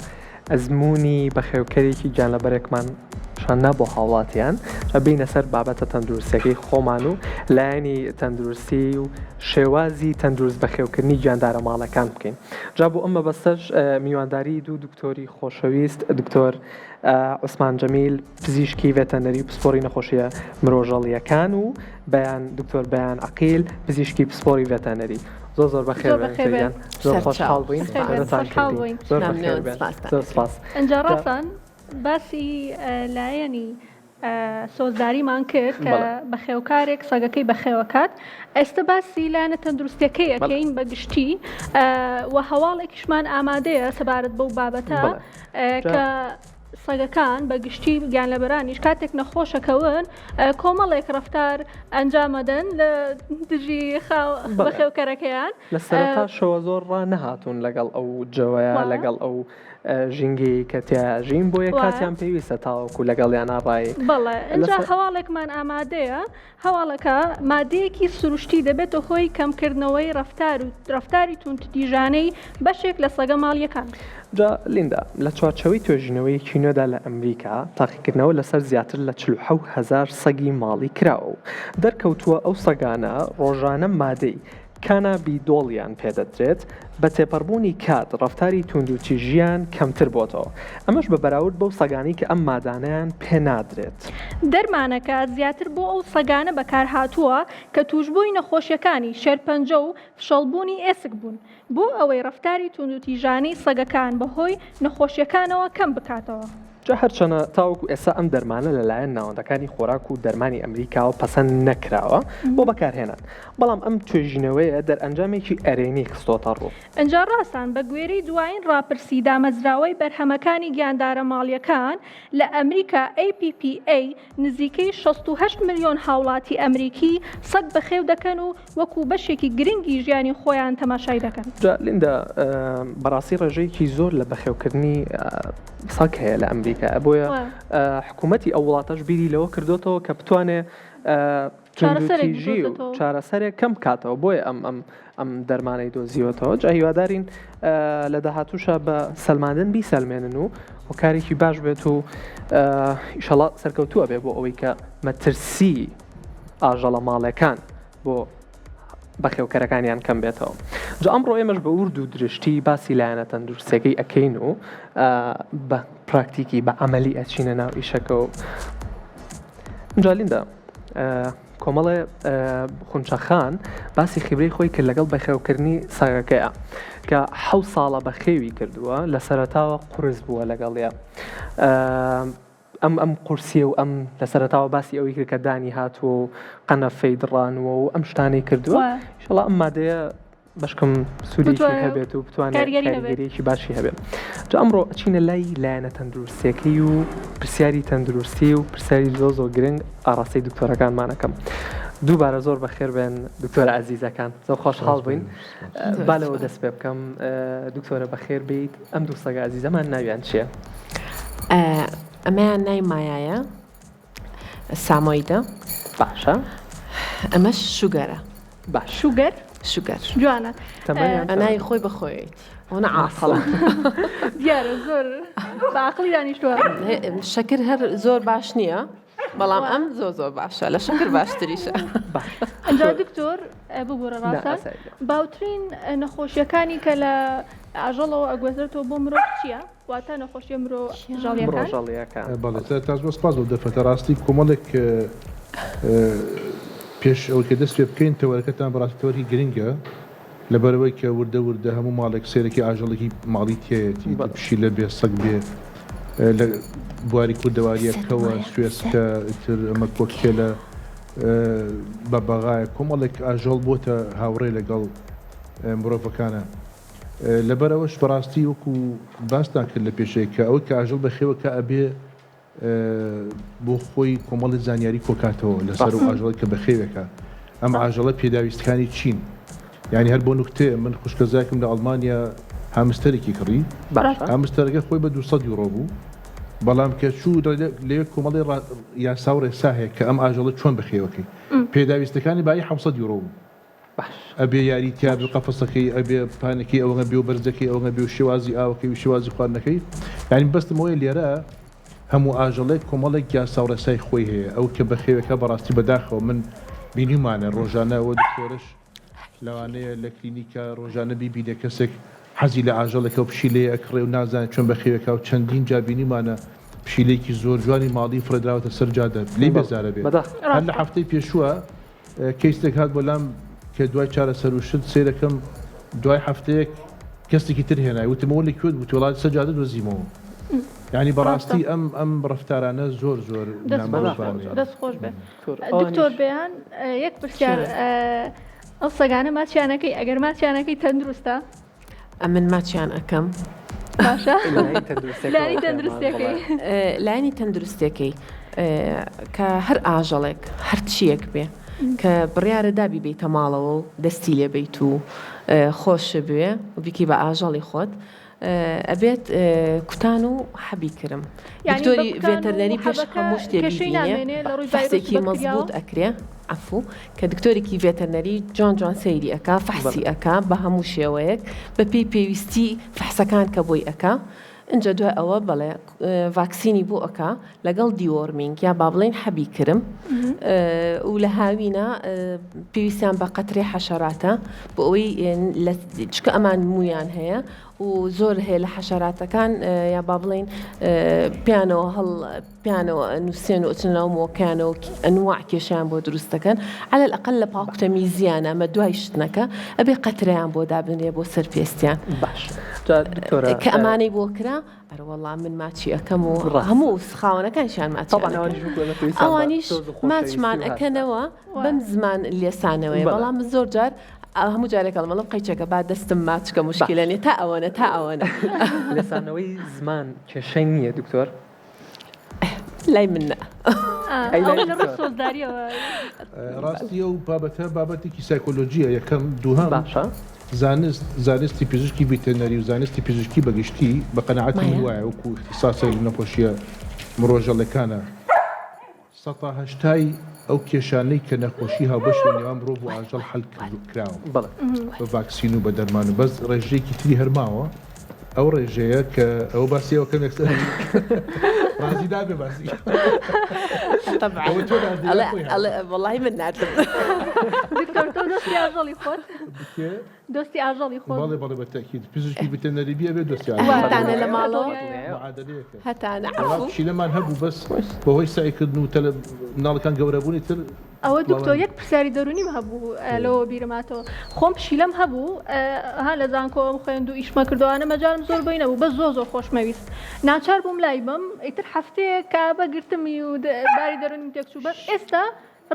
Speaker 2: ئەزموونی بەخێوکەرێکی گیانلەبەرێکمان پیشان نا بۆ هاوڵاتیان جا بینە سەر بابەتە تەندروستیەکەی خۆمان و لایەنی تەندروستی و شێوازی تەندروست بەخێوکردنی گیاندارە ماڵەکان بکەین جا بۆ ئەم مەبەستەش میوانداری دوو دکتۆری خۆشەویست دکتۆر عوسمان جەمیل پزیشکی ڤێتەنەری و پسپۆری نەخۆشیە مرۆژەڵیەکان و بەیان دکتۆر بەیان عەقیل پزیشکی پسپۆری ڤێتەنەری زۆر زۆر بەخێر بێن زۆر خۆشحاڵ بووین زۆر بەخێر بێن زۆر سپاس.
Speaker 1: ئینجا ڕاستان باسی لایەنی سۆزداریمان کرد کە بەخێوکارێک سەگەکەی بەخێوەکات ئێستا باسی لایەنە تەندروستیەکەی ئەکەین بە گشتی و هەواڵێکیشمان ئامادەیە سەبارەت بەو بابەتە کە سەگەکان بە گشتی گیانلەبەرانیش کاتێک نەخۆشەکەون کۆمەڵێک ڕەفتار ئەنجامەدەن لە دژی بەخێوکەرەکەیان.
Speaker 2: لە سەرەتاشەوە زۆر ڕانەهاتوون لەگەڵ ئەو جەوەیە لەگەڵ ئەو ژینگەیەی کە تیایا ژین بۆیە کاتیان پێویستە تاوەکو لەگەڵیانا ڕای.
Speaker 1: بەڵێ ئینجا هەواڵێکمان ئامادەیە هەواڵەکە، مادەیەکی سروشتی دەبێتە هۆی کەمکردنەوەی ڕەفتار و ڕەفتاری توندتیژانەی بەشێک لە سەگە ماڵییەکان.
Speaker 2: جا لیندا، لە چوارچێوەی توێژینەوەیەکی نوێدا لە ئەمریکا، تاقیکردنەوە لەسەر زیاتر لە 47,000 سەگی ماڵی کراوە و دەرکەوتووە ئەو سەگانە ڕۆژانە مادەی کانابیدۆڵیان پێدەدرێت، بە تێپەڕبوونی کات ڕەفتاری تووندوتیژییان کەمتر بۆتەوە، ئەمەش بە بەراورد بەو سەگانەی کە ئەم مادانەیان پێنادرێت.
Speaker 1: دەرمانەکە زیاتر بۆ ئەو سەگانە بەکارهاتووە کە تووشبووی نەخۆشیەکانی شێرپەنجە و فشەڵبوونی ئێسک بوون، بۆ ئەوەی ڕەفتاری تووندوتیژانەی سەگەکان بەهۆی نەخۆشیەکانەوە کەم بکاتەوە.
Speaker 2: جا هەرچەنە تاوەکو ئێستا ئەم دەرمانە لەلایەن ناوەندەکانی خۆراک و دەرمانی ئەمریکاوە پەسەند نەکراوە بۆ بەکارهێنان، بەڵام ئەم توێژینەوەیە دەرئەنجامێکی ئەرێنی خستۆتە ڕوو.
Speaker 1: ئنجا ڕاستان بە گوێرەی دوایین ڕاپرسی دامەزراوەی بەرهەمەکانی گیاندارە ماڵیەکان لە ئەمریکا APPA نزیکەی 68 ملیۆن هاوڵاتی ئەمریکی سەگ بەخێو دەکەن و وەکو بەشێکی گرنگی ژیانی خۆیان تەماشای دەکەن.
Speaker 2: جا لیندا بەڕاستی ڕێژەیەکی زۆر لە بەخێوکردنی سەگ هەیە لە ئەمریکا بۆیە حکوومەتی ئەو وڵاتەش بیری لەوە کردوتەوە کە بتوانێ توندوتیژی و چارەسەرێک کەم بکاتەوە بۆیە ئەم ئەم ئەم دەرمانەی دۆزیوەتەوە جا هیوادارین لە داهاتووشە بە سەلماندن بیسەلمێنن و هۆکارێکی باش بێت و ئیشەڵا سەرکەوتووە بێ بۆ ئەوەی کە مەترسی ئاژەڵە ماڵەکان بۆ بەخێوکەرەکانیان کەم بێتەوە جا ئەمڕۆ ئێمەش بە ورد و درشتی باسی لایەنە تەندروستیەکەی ئەکەین و بە پراکتیکی بە عملی ئەچینە ناو ئیشەکە و جا لیندا کۆمەڵێ خونچەخان باسی خیبرەی خۆی کرد لەگەڵ بەخێوکردنی سەگەکەیە کە حەو ساڵە بەخێوی کردووە لە سەرەتاوە قورس بووە لەگەڵیە ئەم ئەم قورسیە و ئەم لە سەرەتاوە باسی ئەوەی کرد کە دانی هاتووە و قەنەفەی دڕانووە و ئەم شتانەی کردووە ئیشەڵا ئەم مادەیە بەشکم سوودێکی هەبێت و بتوانێت کاریگەریەکی باشی هەبێت جا ئەمڕۆ ئەچینە لای لایەنە تەندروستیەکەی و پرسیاری تەندروستی و پرسیاری زۆر زۆر گرنگ ئاڕاستەی دکتۆرەکانمانەکەم دووبارە زۆر بەخێر بێن دکتۆرە ئازیزەکان زۆر خۆشحاڵ بووین با لەوە دەست پێ بکەم دکتۆرە بەخێر بیت ئەم دوو سەگە ئازیزەمان ناویان چییە؟
Speaker 3: ئەمەیان ناوی مایایە سامۆیدە
Speaker 2: باشە
Speaker 3: ئەمەش شوگەرە
Speaker 2: باش
Speaker 1: شوگەر
Speaker 3: شوگەر
Speaker 1: جوانە
Speaker 3: ناوی خۆی بەخۆیەتی ئەوە عاقڵە
Speaker 1: دیارە زۆر بە عەقڵی دانیشتووە
Speaker 3: شەکر هەر زۆر باش نییە بەڵام ئەم زۆر زۆر باشە لە شەکر باشتریشە.
Speaker 1: ئەنجا دکتۆر ببورە ڕاستە باوترین نەخۆشیەکانی کە لە ئاژەڵەوە ئەگوێزرێتەوە بۆ مرۆڤ چییە؟ واتە نەخۆشیە مرۆژەڵیەکان.
Speaker 4: بەڵێ سەرەتا زۆر سپاس بۆ دەرفەتە ڕاستی کۆمەڵێک پێش ئەوەی کە دەست پێ بکەین تەوەرەکەتان بەڕاستی تەوەرێکی گرنگە لەبەرئەوەی کە وردە وردە هەموو ماڵێک سەیرەکی ئاژەڵێکی ماڵی تیایەتی ئیتر پشیلە بێ سەگ بێ لە بواری کوردەواریە کەوە سوێسکە ئیتر ئەمە کۆکتێلە بەبەغایە کۆمەڵێک ئاژەڵ بۆتە هاوڕێ لەگەڵ مرۆڤەکانە لەبەرئەوەش بەڕاستی وەکو باستان کرد لە پێشێ کە ئەوەی کە ئاژەڵ بەخێوەکە ئەبێ بۆ خۆی کۆمەڵی زانیاری کۆکاتەوە لەسەر و ئاژەڵی کە بەخێوێکە ئەم ئاژەڵە پێداویستەکانی چین یعنی هەر بۆ نوکتەیە من خوشکەزاکم لە ئەڵمانیا هامستەرێکی کڕی هامستەرەکە خۆی بە 200 یورۆ بوو بەڵام کە چوو لەوێ کۆمەڵی یاسا و ڕێسا هەیە کە ئەم ئاژەڵە چۆن بەخێوەکەی پێداویستەکانی بایی 700 یورۆ بوو. ئەبێ یاری تیا بێ قەفەسەکەی ئەبێ پانەکەی ئەوەنە بێ و بەرزەکەی ئەوەنە بێ و شێوازی ئاوەکەی و شێوازی خواردنەکەی یانی بەستم ئەوەیە لێرە هەموو ئاژەڵێک کۆمەڵێک یاسا و ڕێسای خۆی هەیە ئەو کە بەخێوێکە بەڕاستی بەداخەوە من بینیومانە ڕۆژانە ئەوە دکتۆرش لەوانەیە لە کلینیکە ڕۆژانە بیبینێ کەسێک حەزی لە ئاژەڵێکە و پشیلەیە ئەکڕێ و نازانێ چۆن بەخێوێکا و چەندین جار بینیومانە پشیلەیەکی زۆر جوانی ماڵی فڕێدراوەتە سەر جادە لێی بێزارە بێ هەر لە هەفتەی پێشووە کەیسێک هات بۆ لام کە دوای چارەسەر و شت سەیرەکەم دوای هەفتەیەک کەسێکی تر هێنای وتم ئەوە لە کوێت بوو وڵات سەر جادە دۆزیمەوە یعنی بەڕاستی ئەم ئەم ڕەفتارانە زۆر زۆر نامرۆڤانەیە.
Speaker 1: دەست خۆش بێ دکتۆر بەیان یەک پرسیار ئەو سەگانە ماچیانەکەی ئەگەر ماچیانەکەی تەندروستە
Speaker 5: ئەمن ماچیان ئەکەم
Speaker 1: باشە لانی تەندروستەکەی
Speaker 5: لایەنی تەندروستەکەی کە هەر ئاژەڵێک هەرچیەک بێ کە بڕیارە دابی بیتە ماڵەوە و دەستی لێ بیت و خۆش بوێ و بیکی بە ئاژەڵی خۆت ئەبێت کوتان و حەبی کرم دکتۆری ڤێتەرنەری پێش هەموو شتێ بیبینێ فەحسێکی مەزبوط ئەکرێ عەفو کە دکتۆرێکی ڤێتەرنەری جوان جوان سەیری ئەکا فەحسی ئەکا بە هەموو شێوەیەک بە پێی پێویستی فەحسەکان کە بۆی ئەکا ئینجا دوای ئەوە بەڵێ ڤاکسینی بۆ ئەکا لەگەڵ deworming یا با بڵێین حەبی کرم و لە هاوینە پێویستیان بە قەترەی حەشەراتە بۆ ئەوەی چکە ئەمان مویان هەیە و زۆر هەیە لە حەشەراتەکان یا با بڵێین پیانەوە هەڵ پیانەوە نووسێن و ئەچن ناو مۆکانەوە ئەنواع کێشیان بۆ دروست دەکەن على الأقل لە پاکتەمیزیانە ئەمە دوای شتنەکە ئەبێ قەترەیان بۆ دابنرێ بۆ سەر پێستیان
Speaker 2: باش دکتۆرە
Speaker 5: کە ئەمانەی بۆ کرا ئەروەڵا من ماچی ئەکەم و هەموو خاوەنەکانیشیان ماچیان ئەوانیش ماچمان ئەکەنەوە بەم زمان لێسانەوەیە بەڵام من زۆر جار هەموو جارێک ئەڵێم ئەڵێم قەیچەکە با دەستم ماچکە مشکلە نیە تا ئەوەنە تا ئەوەنە.
Speaker 2: لێسانەوەی زمان کێشەی نییە دکتۆر؟
Speaker 5: لای من نا.
Speaker 1: ئەی لای دکتۆر؟ سۆزداریەوە.
Speaker 4: ڕاستی ئەو بابەتە بابەتێکی سایکۆلۆجیە یەکەم دووهەم
Speaker 2: باشە.
Speaker 4: زانست زانستی پزیشکی ڤیتەرنەری و زانستی پزیشکی بە گشتی بە قەناعەتی من وایە وەکو ئیختیساسێک لە نەخۆشیە مرۆژەڵەکانە سەتا هەشتای ئەو کێشانەی کە نەخۆشی هاوبەش لە نێوان مرۆڤ و ئاژەڵ حەل کراوە بە ڤاکسین و بە دەرمان و بەس ڕێژەیەکی تری هەر ماوە ئەو ڕێژەیە کە ئەوە باسی ئەوە کەمێک ڕازی نابێ باسی
Speaker 5: وەڵی من ناتم
Speaker 1: دکتۆر تۆ دۆستی ئاژەڵی خۆت دۆستی ئاژەڵی خۆت
Speaker 4: بەڵێ بەڵێ بە تەئکید پزیشکی ڤێتەرنەری بی ئەبێ دۆستی ئاژەڵ
Speaker 5: هەتانە لە ماڵەوە
Speaker 4: معادلەیەکە
Speaker 5: هەتانە
Speaker 4: وەڵا
Speaker 5: عەفو
Speaker 4: پشیلەمان هەبوو بەس بەهۆی سەعیکردن و تەلە مناڵەکان گەورەبوونی تر
Speaker 1: ئەوە دکتۆر یەک پرسیاری دەرونیم هەبوو لەوە بیرم هاتەوە خۆم پشیلەم هەبوو ها لە زانکۆم خوێند و ئیشمە کردوانە مەجالم زۆر بۆی نەبوو بەس زۆر زۆر خۆشمەویست ناچار بووم لای بم ئیتر هەفتەیەک کابە گرتمی و باری دەرونیم تێکچوو بەس ئێستا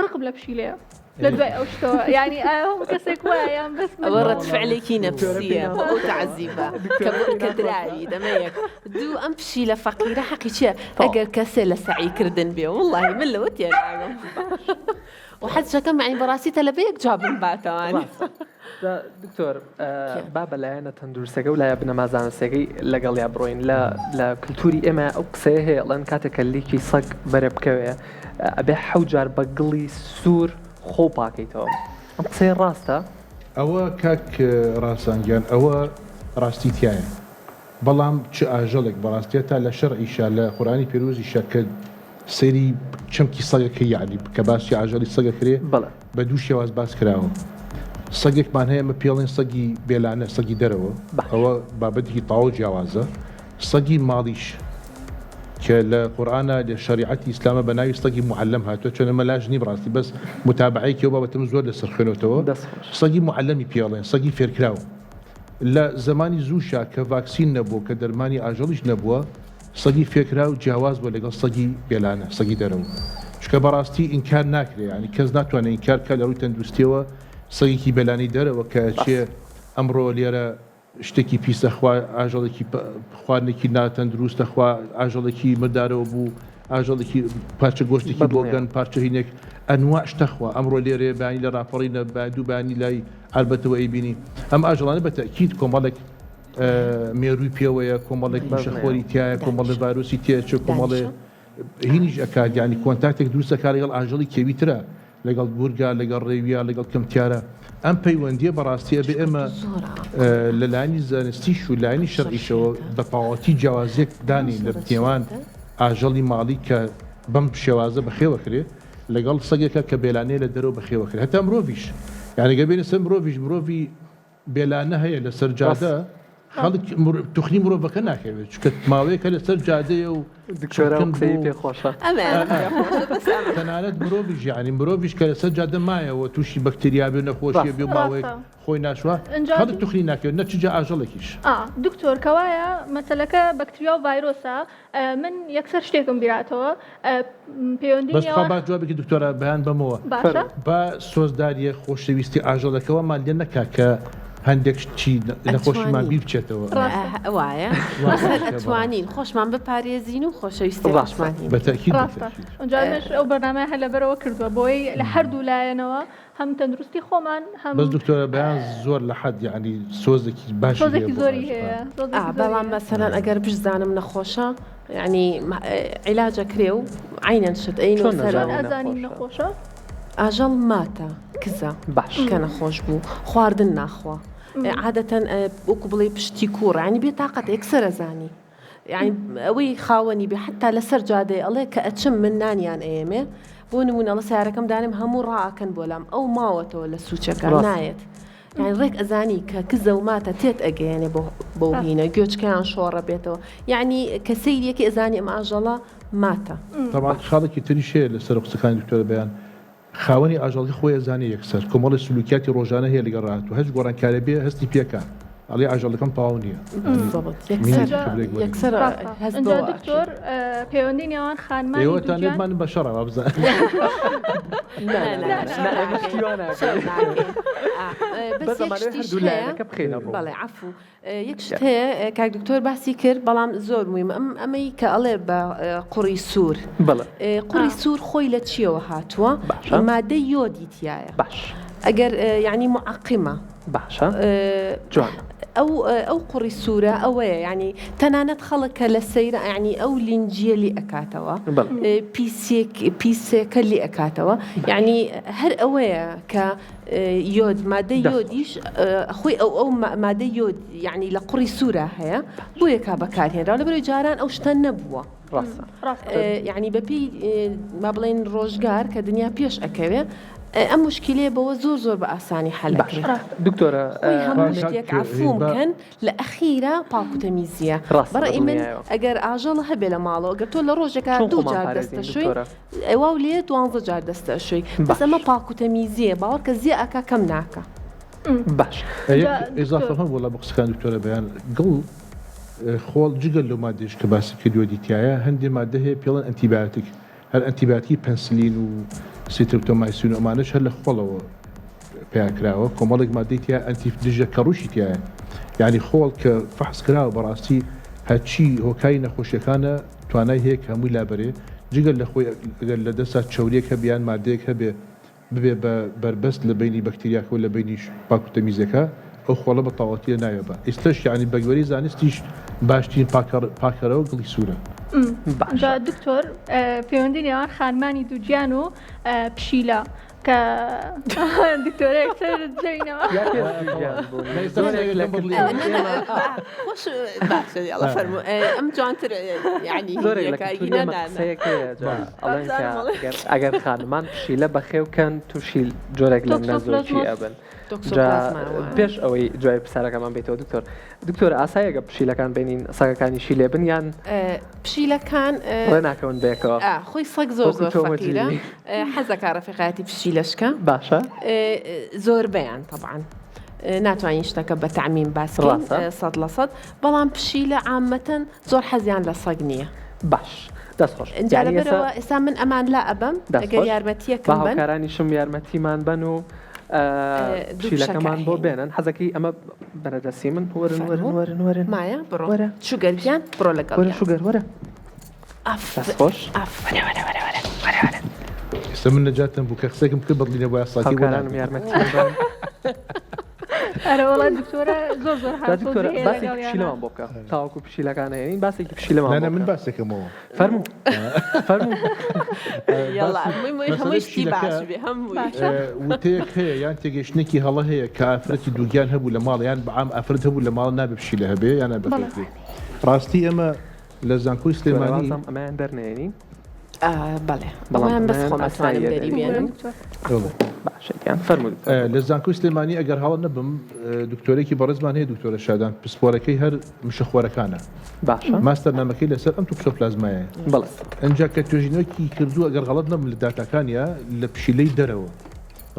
Speaker 1: ڕقم لە پشیلەیە لە دوای ئەو شتەوە یانی ئایا هەموو کەسێک وایە یان بەس من
Speaker 5: ئەوە ڕەد فعلێکی نەفسیە بۆ ئەو تەعزیبە کە بۆ کە دراوی دەمە یەک دوو ئەم پشیلە فەقیرە حەقی چیە ئەگەر کەسێ لە سەعی کردن بێ وەڵاهی من لەوە تێناگەم و حەزەکەم یانی بەڕاستی تەلەبەیەک جوابم باتەوانی.
Speaker 2: دکتۆر با بە لایەنە تەندروستەکە و لایە بنەما زانستیەکەی لەگەڵیا بڕۆین لە لە کلتوری ئێمە ئەو قسەیە هەیە ئەڵێن کاتێک کە لیکی سەگ بەرێ بکەوێ ئەبێ حەو جار بە گڵی سوور خۆ پاکەیتەوە ئەم قسەیە ڕاستە؟
Speaker 4: ئەوە کاک ڕاسان گیان ئەوە ڕاستی تیایە بەڵام چ ئاژەڵێک بەڕاستی هەتا لە شەرعیشا لە قورئانی پێرۆزیشا کە سەیری چەمکی سەگەکەی یەعنی کە باسی ئاژەڵی سەگ ئەکرێ بە دوو شێواز باس کراوە سەگێکمان هەیە ئەمە پێڵێن سەگی بێلانە سەگی دەرەوە ئەوە بابەتێکی تەواو جیاوازە سەگی ماڵیش کە لە قورئانا لە شەریعەتی ئیسلامە بە ناوی سەگی موعەلەم هاتووە چۆن ئەمە لاش نیم ڕاستی بەس متابعەیەکی ئەو بابەتەم زۆر لەسەر خوێنۆتەوە سەگی موعەلەمی پێڵێن سەگی فێرکراو لە زەمانی زووشا کە ڤاکسین نەبووە کە دەرمانی ئاژەڵیش نەبووە سەگی فێکراو جیاواز بووە لەگەڵ سەگی بێلانە، سەگی دەرەوە. چونکە بەڕاستی ئینکار ناکرێ یانی کەس ناتوانێ ئینکار بکات لە ڕووی تەندروستیەوە سەگێکی بێلانەی دەرەوە کە ئەچێ ئەمڕۆ لێرە شتێکی پیس ئەخوا ئاژەڵێکی خواردنێکی ناتەندروست ئەخوا ئاژەڵێکی مردارەوە بوو ئاژەڵێکی پارچە گۆشتێکی بۆگەن پارچە هینێک ئەنواع شتە خوا ئەمڕۆ لێرەیە بەیانی لە ڕاپەڕینە دوو بەیانی لای عەربەتەوە ئەیبینی ئەم ئاژەڵانە بە تەئکید کۆمەڵێک مێرووی پێوەیە، کۆمەڵێک مشەخۆری تیایە، کۆمەڵێ ڤایرۆسی تێچێ، کۆمەڵێ هینیش ئەکات، یانی کۆنتاکتێک دروست ئەکات لەگەڵ ئاژەڵی کێوی ترا. لەگەڵ گورگا، لەگەڵ ڕێویا، لەگەڵ کەمتیارە. ئەم پەیوەندییە بەڕاستی ئەبێ ئێمە لە لایەنی زانستیش و لایەنی شەرعیشەوە بە تەواوەتی جیاوازییەک دانێین لە نێوان ئاژەڵی ماڵی کە بەم شێوازە بەخێوەکرێ لەگەڵ سەگێکە کە بێلانەیە لە دەرەوە بەخێوەکرێ هەتا مرۆڤیش یانی گەر بێینە سەر مرۆڤیش مرۆڤی بێلانە هەیە لەسەر جادە خەڵک توخنی مرۆڤەکە ناکەوێت چونکە ماوەیەکە لەسەر جادەیە و
Speaker 2: دکتۆرا
Speaker 4: چڵکن
Speaker 2: قسەی
Speaker 4: بوو
Speaker 2: پێ خۆشە.
Speaker 5: ئەمەیان پێ خۆشە بەس ئەمە.
Speaker 4: تەنانەت مرۆڤیش یانی مرۆڤیش کە لەسەر جادە مایەوە تووشی بەکتریا بێ و نەخۆشیە بێ و ماوەیەک
Speaker 1: ڕاستە.
Speaker 4: خۆی ناشوا
Speaker 1: ئینجا
Speaker 4: خەڵک توخنی ناکەوێت نە چ جا ئاژەڵێکیش.
Speaker 1: ئا دکتۆر کەوایە مەسەلەکە بەکتریا و ڤایرۆسە من یەکسەر شتێکم بیراتەوە پەیوەندی
Speaker 4: بەس تخوا
Speaker 1: نێوان
Speaker 4: با جوابێکی دکتۆرە بەیان بەمەوە
Speaker 1: باشە.
Speaker 4: با سۆزداریە خۆشەویستی ئاژەڵەکەوەمان لێ نەکا کە هەندێک شتی نەخۆشیمان
Speaker 5: ئەتوانین
Speaker 4: بیر بچێتەوە.
Speaker 1: ڕاستە.
Speaker 5: وایە
Speaker 4: وا
Speaker 5: بەس هەر
Speaker 4: باشە بەڕاستی.
Speaker 5: ئەتوانین خۆشمان بپارێزین و خۆشەویستی
Speaker 2: ڕاستە.
Speaker 5: خۆشمان هین
Speaker 4: بە تەئکید بە
Speaker 1: ڕاستە
Speaker 4: تەئکید.
Speaker 1: ئینجا منش ئەو بەرنامەیە هەر لەبەرئەوە کردووە بۆی لە هەردوو لایەنەوە هەم تەندروستی خۆمان هەم
Speaker 4: بەس دکتۆرە بەیان زۆر لە حەد یەعنی سۆزێکی باشی هەیە
Speaker 1: سۆزێکی
Speaker 4: بۆ
Speaker 1: زۆری
Speaker 4: ئاژەڵان.
Speaker 1: هەیە
Speaker 5: ئا
Speaker 1: سۆزێکی زۆری
Speaker 5: بەڵام
Speaker 1: هەیە.
Speaker 5: مەسەلەن ئەگەر بشزانم نەخۆشە یەعنی عیلاج ئەکرێ و عەینەن شت ئەینەوە
Speaker 2: چۆن
Speaker 5: سەرەوە.
Speaker 1: چۆن
Speaker 2: نەزانی
Speaker 1: ئەزانین
Speaker 2: نەخۆشە؟
Speaker 1: نەخۆشە؟
Speaker 5: ئاژەڵ ماتە کزە
Speaker 2: باش.
Speaker 5: کە نەخۆش بوو خواردن ناخوا عادەتەن وەکو بڵێی پشتی کوڕە یەعنی بێتاقەتە یەکسەر ئەزانی. یانی ئەوەی خاوەنی بێ حەتا لەسەر جادەی ئەڵێ کە ئەچم من نانیان ئەیەمێ بۆ نمونە ئەڵێ سەیارەکەم دانێم هەموو ڕائەکەن بۆ لام ئەو ماوەتەوە لە سوچەکە
Speaker 2: ڕاستە.
Speaker 5: نایەت یانی ڕێک ئەزانی کە کزە و ماتە تێت ئەگەیەنێ بۆ بەو
Speaker 1: ڕاستە.
Speaker 5: هینە گوێچکەیان شۆڕە بێتەوە یانی کە سەیریەکەی ئەزانی ئەم ئاژەڵە ماتە.
Speaker 4: تەبعەن خاڵێکی تریش هەیە لەسەر قسەکانی دکتۆرە بەیان خاوەنی ئاژەڵەکە خۆی ئەزانێ یەکسەر کۆمەڵێ سلوکیاتی ڕۆژانە هەیە لەگەڵ ڕاهاتوو هەچ گۆڕانکارێ بێ هەستی پێکا ئەڵێ ئاژەڵەکەم تەواو نییە
Speaker 5: بالضبط یەکسەر
Speaker 4: مینێکی خبرێک وەرگرن.
Speaker 5: یەکسەر
Speaker 1: ڕاستە
Speaker 5: هەست
Speaker 1: ئینجا
Speaker 5: بەوە ئەکەی.
Speaker 1: دکتۆر پەیوەندی نێوان خانمانی
Speaker 4: ئێوەتان
Speaker 1: دووگیان
Speaker 4: لێتمان بە شەڕە وابزانم.
Speaker 2: نا
Speaker 5: نا
Speaker 2: نا
Speaker 5: نا
Speaker 2: نا
Speaker 5: شەڕ
Speaker 2: نا ئێمە
Speaker 5: ناکەین
Speaker 2: شتی وا
Speaker 5: شەڕ
Speaker 2: ناکەین.
Speaker 5: ناکەین ئا بەس
Speaker 2: بەس
Speaker 5: یەک
Speaker 2: ئەمانەوێ
Speaker 5: شتیش
Speaker 2: هەردوو
Speaker 5: هەیە
Speaker 2: لایەنەکە بخەینە ڕوو.
Speaker 5: بەڵێ عەفوو یەک شت هەیە کاک دکتۆر باسی کرد بەڵام زۆر مویمە ئەم ئەمەی کە ئەڵێ بە قوڕی سوور
Speaker 2: بەڵێ
Speaker 5: قوڕی سوور خۆی لە چیەوە هاتووە
Speaker 2: باشە
Speaker 5: مادەی یۆدی تایە
Speaker 2: باش
Speaker 5: ئەگەر یعنی معقمە
Speaker 2: باشە جوانە
Speaker 5: ئەو ئەو قوڕی سوورە ئەوەیە یعنی تەنانەت خەڵک کە لە سەیرە یعنی ئەو لینجیە لی ئەکاتەوە پیسێک پیسێکە لی ئەکاتەوە یعنی هەر ئەوەیە کە یۆد مادەی یۆدیش خۆی ئەو ئەو مادەی یۆد یعنی لە قوڕی سوورا هەیە بۆیە کا بەکارهێنراوە لەبەرەوەی جاران ئەو شتە نەبووە
Speaker 2: ڕاستە
Speaker 5: یعنی بەپێی با بڵێین ڕۆژگار کە دنیا پێش ئەکەوێ ئەم مشکلەیە بەوە زۆر زۆر بە ئاسانی حەل ئەکرێت
Speaker 2: دکتۆرە
Speaker 5: خۆی هەموو شتێک عەفووم کەن لە ئەخیرا پاک و تەمیزیە
Speaker 2: ڕاستە
Speaker 5: بەڕەئی من
Speaker 2: دڵنیایەوە.
Speaker 5: ئەگەر ئاژەڵ هەبێ لە ماڵەوە گەر تۆ لە ڕۆژێکا
Speaker 2: چۆن
Speaker 5: دوو
Speaker 2: خۆمان
Speaker 5: جار
Speaker 2: پارێزین
Speaker 5: دەستە شۆی
Speaker 2: دکتۆرە؟
Speaker 5: واو لێ دوانزە جار دەستە ئەشۆی بەس
Speaker 2: باش.
Speaker 5: ئەمە پاک و تەمیزیە باوەڕکە زیە ئەکا کەم ناکا.
Speaker 2: باش.
Speaker 4: یەک
Speaker 1: جا
Speaker 4: ئیزافە
Speaker 1: دکتۆر.
Speaker 4: هەبوو وەڵا بۆ قسەکانی دکتۆرە بەیان گڵ خۆڵ جگە لەو مادەیش کە باسی کردووە دیتایە هەندێ مادە هەیە پێڵێن ئەنتیبایۆتیک هەر ئەنتیبایۆتیکی پەنسلین و سترپتۆمایسین و ئەمانەش هەر لە خۆڵەوە پەیا کراوە کۆمەڵێک مادەی تیا ئەنتی دژە کەڕووشی تیایە یانی خۆڵ کە فەحس کراوە بەڕاستی هەرچی هۆکاری نەخۆشیەکانە توانای هەیە کە هەمووی لابەرێ جگە لە خۆی ئەگەر لە دەستا چەوریەک هەبێ یان مادەیەک هەبێ ببێ بە بەربەست لە بەینی بەکتریاکە و لە بەینی پاک و تەمیزەکە ئەو خۆڵە بە تەواوەتی لە ناوێ بە ئیستەش یانی بە گوێرەی زانستیش باشترین پاکەر پاکەرەوە گڵی سوورە.
Speaker 2: باشە.
Speaker 1: جا دکتۆر پەیوەندی نێوان خانمانی دووگیان و پشیلە کە دکتۆرە یەکسەر جێینەوە.
Speaker 2: یا پێش دووگیان بوون. زۆرێک لە کلتوری ئێمە
Speaker 5: خۆش باشە یاڵا فەرموو ئەم جوانتر یعنی
Speaker 2: زۆرێک لە
Speaker 5: هینەکە
Speaker 2: کلتوری
Speaker 5: ئینا
Speaker 2: ئێمە
Speaker 5: نانا.
Speaker 2: قسەیەک هەیە جا ئەڵێن کە
Speaker 5: بابزانم ئەڵێ.
Speaker 2: ئەگەر ئەگەر خانمان پشیلە بەخێو کەن تووشی جۆرێک لە
Speaker 1: تۆکسۆپلازمۆس.
Speaker 2: نەزۆکی ئەبن. جا
Speaker 5: تۆکسۆپلازما وایە.
Speaker 2: پێش ئەوەی جوابی پرسیارەکەمان بێتەوە دکتۆر دکتۆر ئاسایە گە پشیلەکان بینین سەگەکانیشی لێ بن یان
Speaker 5: پشیلەکان
Speaker 2: ڕێ ناکەون بەیەکەوە؟
Speaker 5: خۆی سەگ زۆر
Speaker 2: وەکو
Speaker 5: زۆر
Speaker 2: تۆمە
Speaker 5: فەقیرە
Speaker 2: جیلی.
Speaker 5: حەزەکا ڕەفیقایەتی پشیلەشکە
Speaker 2: باشە
Speaker 5: زۆربەیان تەبعەن ناتوانین شتەکە بە تەعمیم باس بکەین
Speaker 2: ڕاستە.
Speaker 5: 100% بەڵام پشیلە عامەتەن زۆر حەزیان لە سەگ نییە.
Speaker 2: باش دەست خۆش
Speaker 5: ئینجا
Speaker 2: یانی ئێستا
Speaker 5: لەبەرەوە ئێستا من ئەمان لا ئەبەم
Speaker 2: دەست
Speaker 5: ئەگەر
Speaker 2: خۆش. با
Speaker 5: یارمەتییەکم بەن.
Speaker 2: هاوکارانیشم یارمەتیمان بەن و
Speaker 5: دوو پشەکە
Speaker 2: پشیلەکەمان بۆ
Speaker 5: ئەهێنین.
Speaker 2: بێنن حەزەکەی ئەمە بەرە دەستی من وەرن وەرن
Speaker 5: فەرموو.
Speaker 2: وەرن وەرن
Speaker 5: مایە بڕۆ
Speaker 2: وەرە
Speaker 5: شوگەر گیان بڕۆ
Speaker 2: وەرە
Speaker 5: لەگەڵیان.
Speaker 2: شوگەر وەرە
Speaker 5: ئەف
Speaker 2: دەست خۆش
Speaker 5: ئەف.
Speaker 2: وەرە وەرە وەرە وەرە وەرە وەرە.
Speaker 4: ئێستا من نەجاتم بوو کە قسەیەکم کرد بەدڵی نەبوایە ساتی بۆ
Speaker 2: هاوکارانم
Speaker 4: ناکردم.
Speaker 2: یارمەتیم بەن.
Speaker 1: ئەرەوەڵا دکتۆرە زۆر زۆر
Speaker 2: جا دکتۆرە باسێکی پشیلەمان بۆ بکە تاوەکو پشیلەکان هێنین باسێکی پشیلەمان
Speaker 4: بۆ من باسێکەمەوە
Speaker 2: فەرموو فەرموو
Speaker 4: وتەیەک هەیە یان تێگەشتنێکی هەڵە هەیە کە ئافرەتی دووگیان هەبوو لە ماڵ یان بەعام ئافرەت هەبوو لە ماڵ نابێ پشیلە هەبێ یان نابێ ڕاستی ئێمە لە زانکۆی سلێمانی
Speaker 2: ئەمەیان دەرنێنین
Speaker 5: بەڵێ بەڵام بەس خۆم ئەتوانم دەری بێنم
Speaker 2: باشە فەرموو
Speaker 4: لە زانکۆی سلێمانی ئەگەر هەڵە نەبم دکتۆرێکی بەڕێزمان هەیە دکتۆرە شادان پسپۆرەکەی هەر مشەخۆرەکانە
Speaker 2: باشە
Speaker 4: ماستەر نامەکەی لەسەر ئەم توکسۆپلازمایە
Speaker 2: بەڵێ
Speaker 4: ئەنجا کە توێژینەوەکی کردووە ئەگەر غەڵەت نەبم لە داتاکانیا لە پشیلەی دەرەوە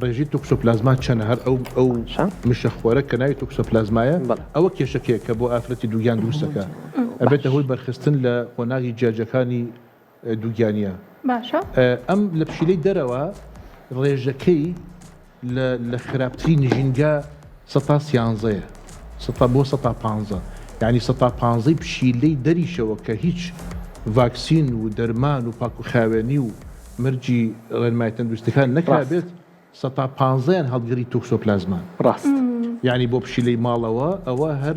Speaker 4: ڕێژەی تۆکسۆپلازما چەنە هەر ئەو ئەو مشەخۆرە کە ناوی تۆکسۆپلازمایە ئەوە کێشەکەیە کە بۆ ئافرەتی دووگیان دروستەکە ئەبێتە هۆی بەرخستن لە قۆناغی جیاجیاکانی دووگیانیە
Speaker 1: باشە
Speaker 4: ئەم لە پشیلەی دەرەوە ڕێژەکەی لە لە خراپترین ژینگە سەتا سیانزەیە سەتا بۆ سەتا پانزە یانی سەتا پانزەی پشیلەی دەریشەوە کە هیچ ڤاکسین و دەرمان و پاک و خاوێنی و مەرجی ڕێنمایە تەندروستیەکان نەکرابێت سەتا پانزەیان هەڵگری تۆکسۆپلازمان.
Speaker 2: ڕاست.
Speaker 4: یانی بۆ پشیلەی ماڵەوە ئەوە هەر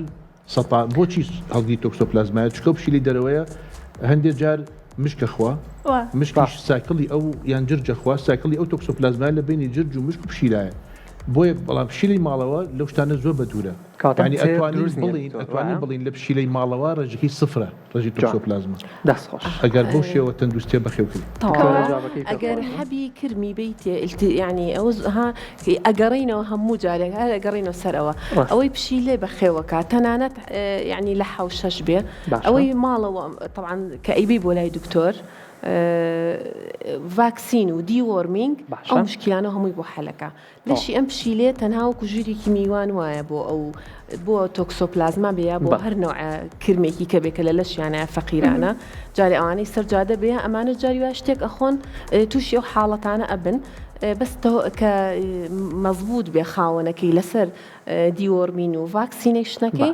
Speaker 4: سەتا بۆچی هەڵگری تۆکسۆپلازمایە چونکە ئەو پشیلەی دەرەوەیە هەندێ جار مشک ئەخوا مشکیش cycle ی ئەو یان جرج ئەخوا cycle ی ئەو تۆکسۆپلازمایە لە بەینی جرج و مشک و پشیلایە بۆیە بەڵام پشیلەی ماڵەوە لەو شتانە زۆر بەدوورە
Speaker 2: کەواتە
Speaker 4: یانی
Speaker 2: تێر
Speaker 4: ئەتوانین
Speaker 2: دروست نییە
Speaker 4: بڵێین
Speaker 2: دکتۆر
Speaker 4: ئەتوانین
Speaker 2: وایە؟
Speaker 4: بڵێین لە پشیلەی ماڵەوە ڕێژەکەی سفرە ڕێژەی
Speaker 2: جوان
Speaker 4: تۆکسۆپلازما
Speaker 2: دەست خۆش.
Speaker 4: ئەگەر بەو شێوە تەندروستیە بەخێو کرێ.
Speaker 2: دکتۆرە
Speaker 5: تەواوە
Speaker 2: جوابەکەی پێ
Speaker 5: ئەگەر
Speaker 2: خۆش بوو.
Speaker 5: حەبی کرمی بەیتێ الت یانی ئەوە ز ها ئەگەڕێینەوە هەموو جارێک هەر ئەگەڕێینەوە سەر ئەوە
Speaker 2: ڕاست.
Speaker 5: ئەوەی پشیلەی بەخێوەکا تەنانەت یانی لە حەوشەش بێ
Speaker 2: باشە.
Speaker 5: ئەوەی ماڵەوە تەبعەن کە ئەیبەی بۆ لای دکتۆر ڤاکسین و deworming
Speaker 2: باشە.
Speaker 5: ئەو مشکیلانە هەمووی بۆ حەلەکا لەشی ئەم پشیلەیە تەنها وەکو ژوورێکی میوان وایە بۆ ئەو بۆ تۆکسۆپلازما بێ یا بۆ هەر نەوعە کرمێکی کە بێ کە لە لەشیانایە فەقیرانە جارێ ئەوانەی سەر جادە بێ ئەمانە جاری وایە شتێک ئەخۆن تووشی ئەو حاڵەتانە ئەبن بەس کە مەزبوط بێ خاوەنەکەی لەسەر deworming و vaccination ەکەی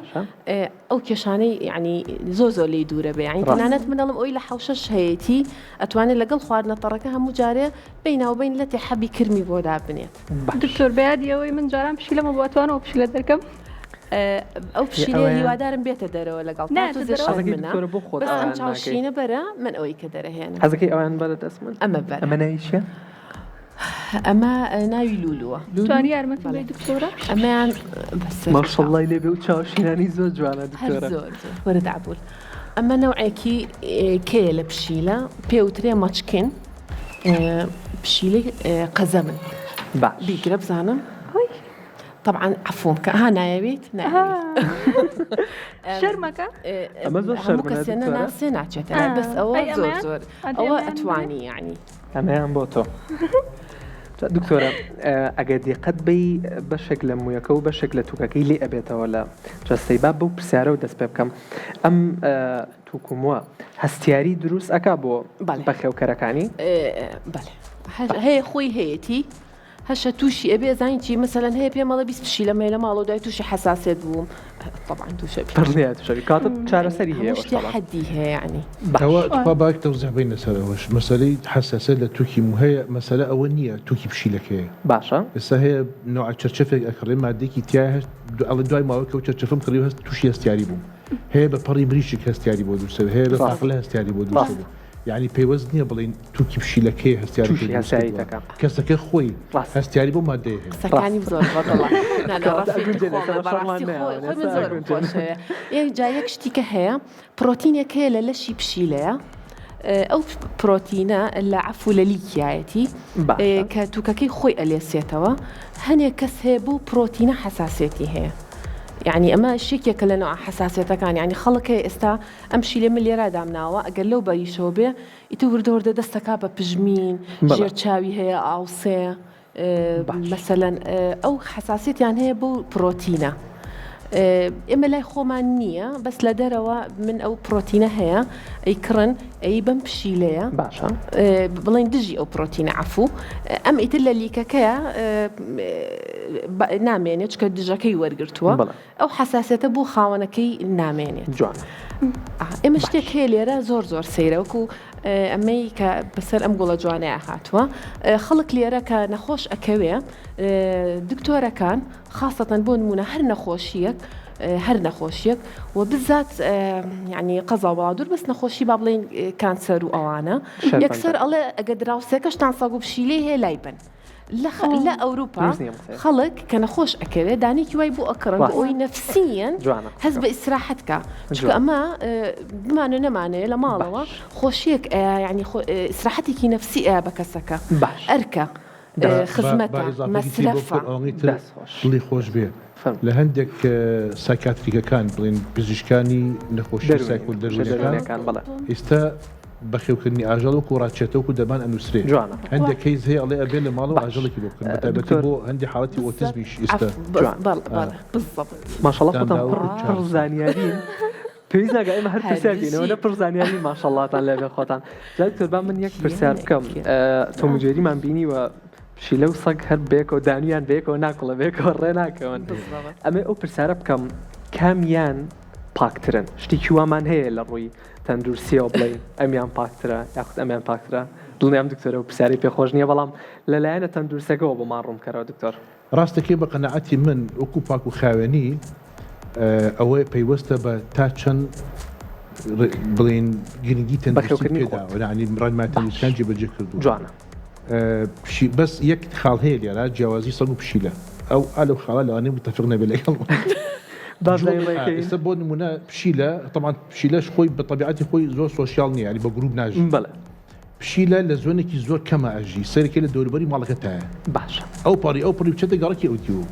Speaker 5: ئەو کێشانەی یعنی زۆر زۆر لێی دوورە بێ یعنی تەنانەت من ئەڵێم ئەوی لە حەوشەش هەیەتی ئەتوانێت لەگەڵ خواردنە تەڕەکە هەموو جارێ بەیناوبەین لەتێ حەبی کرمی بۆ دابنێت.
Speaker 1: دکتۆر بەیادی ئەوەی من جاران پشیلەمە بۆ ئەتوانەوە پشیلە دەرکەم؟
Speaker 5: ئەو پشیلەیە هیوادارم بێتە دەرەوە لەگەڵ تۆزێ شەرمنە بەس ئەم چاوشینە بەرە من ئەوەی کە دەرەهێنم.
Speaker 2: حەزەکەی ئەوان بەرە دەست من؟
Speaker 5: ئەمە بەرە.
Speaker 2: ئەمە ناوی چییە؟
Speaker 5: ئەمە ناوی لولووە.
Speaker 1: توانی یارمەتیم بەی دکتۆرە؟
Speaker 5: ئەمەیان
Speaker 2: ماشەڵڵای لێ بێ و چاوشینانی زۆر جوانە دکتۆرە.
Speaker 5: زۆر زۆر وەرە دەعبول. ئەمە نەوعێکی کێیە لە پشیلە پێوترێ munchkin پشیلەی قەزەمن
Speaker 2: باش
Speaker 5: بیگرە بزانم طبعا عفوم کە ها نایەوێت
Speaker 1: شەرمەکە
Speaker 2: ئەمە زۆر
Speaker 5: هەموو کەسێ نەناسێ ناچێتە بەس ئەوە زۆر زۆر ئەوە ئەتوانی یعنی
Speaker 2: ئەمەیان بۆ تۆ دکتۆرە ئەگەر دیقەت بی بەشێک لە مویەکە و بەشێک لە توکەکەی لێ ئەبێتەوە لە جەستەی با بەو پرسیارەوە دەست پێ بکەم ئەم توکوموە هەستیاری دروست ئەکا بۆ بەخێوکەرەکانی؟
Speaker 5: بەڵێ هەیە خۆی هەیەتی هەشە تووشی ئەبێ زانین چی مەسەلەن هەیە پێم ئەڵێ 20 پشیلەم هەیە لە ماڵەوە دوای تووشی حەساسیەت بووم طبعا تووشە بی
Speaker 2: دڵنیا تووشە بی کاتە چارەسەری هەیە
Speaker 5: هەموو شتێ حەدی هەیە یعنی
Speaker 4: ئەوە تخوا باک تەوزیح بەین لەسەر ئەوەش مەسەلەی حەساسیەت لە توکی مو هەیە مەسەلە ئەوە نییە توکی پشیلەکەیە
Speaker 2: باشە
Speaker 4: ئێستا هەیە نەوعە چەرچەفێک ئەکڕێ مادەیەکی تیایە هەست ئەڵێ دوای ماوەیەک ئەو چەرچەفەم کڕی و هەست تووشی هەستیاری بووم هەیە بە پەڕی مریشک هەستیاری بۆ دروست هەیە بە پاقلە هەستیاری بۆ دروست یعنی پەیوەست نییە بڵین توکی پشیلەکەی هەستیاری کەسەکە خۆی هەستیاری بۆ مادەیە هەیە
Speaker 5: قسەکانی زۆر بەدڵە جا یەک شتی کە هەیە پرۆتینێک هەیە لە لەشی پشیلەیە ئەو پرۆتینە لە عەفو لە لیکیایەتی کە توکەکەی خۆی ئەلێسێتەوە هەنێک کەس هەیە بەو پرۆتینە حەساسێتی هەیە یعنی ئەمە شێکێکە لە نوع حەساسێتەکان یعنی خەڵک هەیە ئێستا ئەم پشیلەی من لێرا دامناوە ئەگەر لەو بەریشەوە بێ ئیتر وردە وردە دەستەکا بە پژمین ژێر چاوی هەیە ئاوسێ مەسەلەن ئەو حەساسیەتیان هەیە بەو پرۆتینە ئێمە لای خۆمان نییە بەس لە دەرەوە من ئەو پرۆتینە هەیە ئەی کڕن ئەی بەم پشیلەیە
Speaker 2: باشە
Speaker 5: بڵین دژی ئەو پرۆتینە عفو ئەم ئیتر لە لیکەکەیە نامێنێت چکە دژەکەی وەرگتووە ئەو حەساسیەتە بۆ خاوەنەکەی نامێنێت.
Speaker 2: جوانە.
Speaker 5: ئێمە شتێک هەیە لێرە زۆر زۆر سەیرە وەکو ئەمەی کە بەسەر ئەم گوڵە جوانەیە هاتووە خەڵک لێرە کە نەخۆش ئەکەوێ. دکتۆرەکان خاسەتەن بۆ نمونە هەر نەخۆشیەک هەر نەخۆشیەک و بزات یعنی قەزا وڵا دوور بەس نەخۆشی با بڵێین کانسەر و ئەوانە یەکسەر ئەڵێ ئەگە دراوسێکەشتان سەگ و پشیلەی هەیە لای بن لە لە ئەوروپا خەڵک کە نەخۆش ئەکەوێت دانێکی وای بۆ ئەکڕن بۆ ئەوی نەفسیەن هەست بە ئیسراحەت کا چونکە ئەمە بمانە نەمانەیە لە ماڵەوە خۆشیەک ینی ئیسراحەتێکی نەفسی ئەیا بە کەسەکە ئەرکە خزمەتە مەسرەفە.
Speaker 4: دڵی خۆش بێ لە هەندێک سایکاتریکەکان بڵێن پزیشکانی نەخۆشی سایکۆ دەروونیەکان ئێستا بەخێوکردنی ئاژەڵ وەکو ڕاچێتە وەکو دەرمان ئەنووسرێ
Speaker 2: جوانە.
Speaker 4: هەندێک کەیس هەیە ئەڵێ ئەبێ لە ماڵەوە ئاژەڵێکی بۆ بکەن بەتایبەتی بۆ هەندێک حاڵەتی ئۆتیزمیش ئێستا
Speaker 2: ماشەڵڵا خۆتان پڕ پڕ زانیارین پێویست ناکا ئێمە هەر پرسیار بکەین ئەوەنە پڕ زانیارین ماشەڵڵاتان لێ بێ خۆتان جا دکتۆر با من یەک پرسیار بکەم تۆم و جێریمان بینیوە پشیلە و سەگ هەر بەیەکەوە دانویان بەیەکەوە ناکوڵێ بەیەکەوە ڕێ ناکەون ئەمێ ئەو پرسیارە بکەم کامیان پاکترن شتێکی وامان هەیە لە ڕووی تەندروستیەوە بڵێین ئەمیان پاکترە یاخود ئەمیان پاکترە؟ دڵنیام دکتۆر ئەو پرسیارەی پێ خۆش نییە بەڵام لە لایەنە تەندروستەکەوە بۆمان ڕوون بکەرەوە دکتۆر.
Speaker 4: ڕاستەکەی بە قەناعەتی من وەکو پاک و خاوێنی ئەوە پەیوەستە بە تا چەند بڵێین گرنگی تەندروستی
Speaker 2: بەخێوکردنی خۆت
Speaker 4: پێداوە یانی ڕێنمایە
Speaker 2: باش
Speaker 4: تەندروستیەکان جێبەجێ کردووە.
Speaker 2: جوانە.
Speaker 4: پشی بەس یەک خاڵ هەیە لێرە جیاوازی سەگ و پشیلە ئەو ئا لەو خاڵە لەوانەیە متفق نەبێ لەگەڵ
Speaker 2: با بزانین
Speaker 4: جوڵی ئا
Speaker 2: ڕێکەین.
Speaker 4: ئێستا بۆ نمونە پشیلە تەبعەن پشیلەش خۆی بە تەبیعەتی خۆی زۆر social نییە یانی بە گروپ ناژی
Speaker 2: بەڵێ.
Speaker 4: پشیلە لە zone ێکی زۆر کەمە ئەژی سەیرەکەی لە دەوروبەری ماڵەکەتایە
Speaker 2: باشە.
Speaker 4: ئەو پەڕی ئەو پڕی بچێتە گەڕەکی ئەو دیوە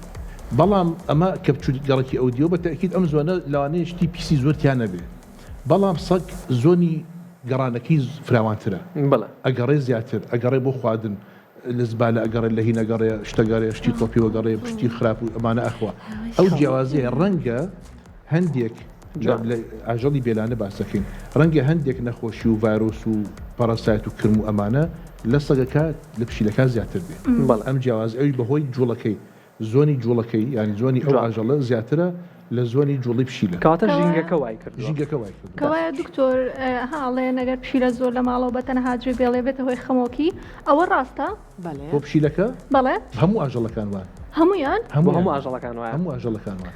Speaker 4: بەڵام ئەمە کە بچووت گەڕەکی ئەو دیوە بە تەئکید ئەم zone ە لەوانەیە شتی پیسی زۆر تیا نەبێ بەڵام سەگ zone ی گەڕانەکەی فراوانترە
Speaker 2: بەڵێ.
Speaker 4: ئەگەڕێ زیاتر ئەگەڕێ بۆ خواردن لە زبالە ئەگەڕێ لە هین ئەگەڕێ شتەگەڕێ شتی تۆپیوە گەڕێ پشتی خراپ و ئەمانە ئەخوا ئەو جیاوازیە ڕەنگە هەندێک لە ئاژەڵی بێلانە باسەکەین ڕەنگە هەندێک نەخۆشی و ڤایرۆس و parasite و کرم و ئەمانە لە سەگەکە لە پشیلەکە زیاتر بێ ئەم جیاوازی ئەوی بەهۆی جوڵەکەی zone ی جوڵەکەی یانی zone ی ئەو ئاژەڵە زیاترە لە zone ی جوڵەی پشیلە.
Speaker 2: کەواتە ژینگەکە وای کردووە.
Speaker 4: ژینگەکە وای کردووە.
Speaker 1: کەوایە دکتۆر ها ئەڵێن ئەگەر پشیلە زۆر لە ماڵەوە بە تەنها جێ بێڵێ بێتە هۆی خەمۆکی ئەوە ڕاستە؟
Speaker 5: بەڵێ.
Speaker 4: بۆ پشیلەکە؟
Speaker 1: بەڵێ.
Speaker 4: هەموو ئاژەڵەکان وان.
Speaker 1: هەموویان؟
Speaker 2: بۆ هەموو ئاژەڵەکان وایە.
Speaker 4: هەموو ئاژەڵەکان وان.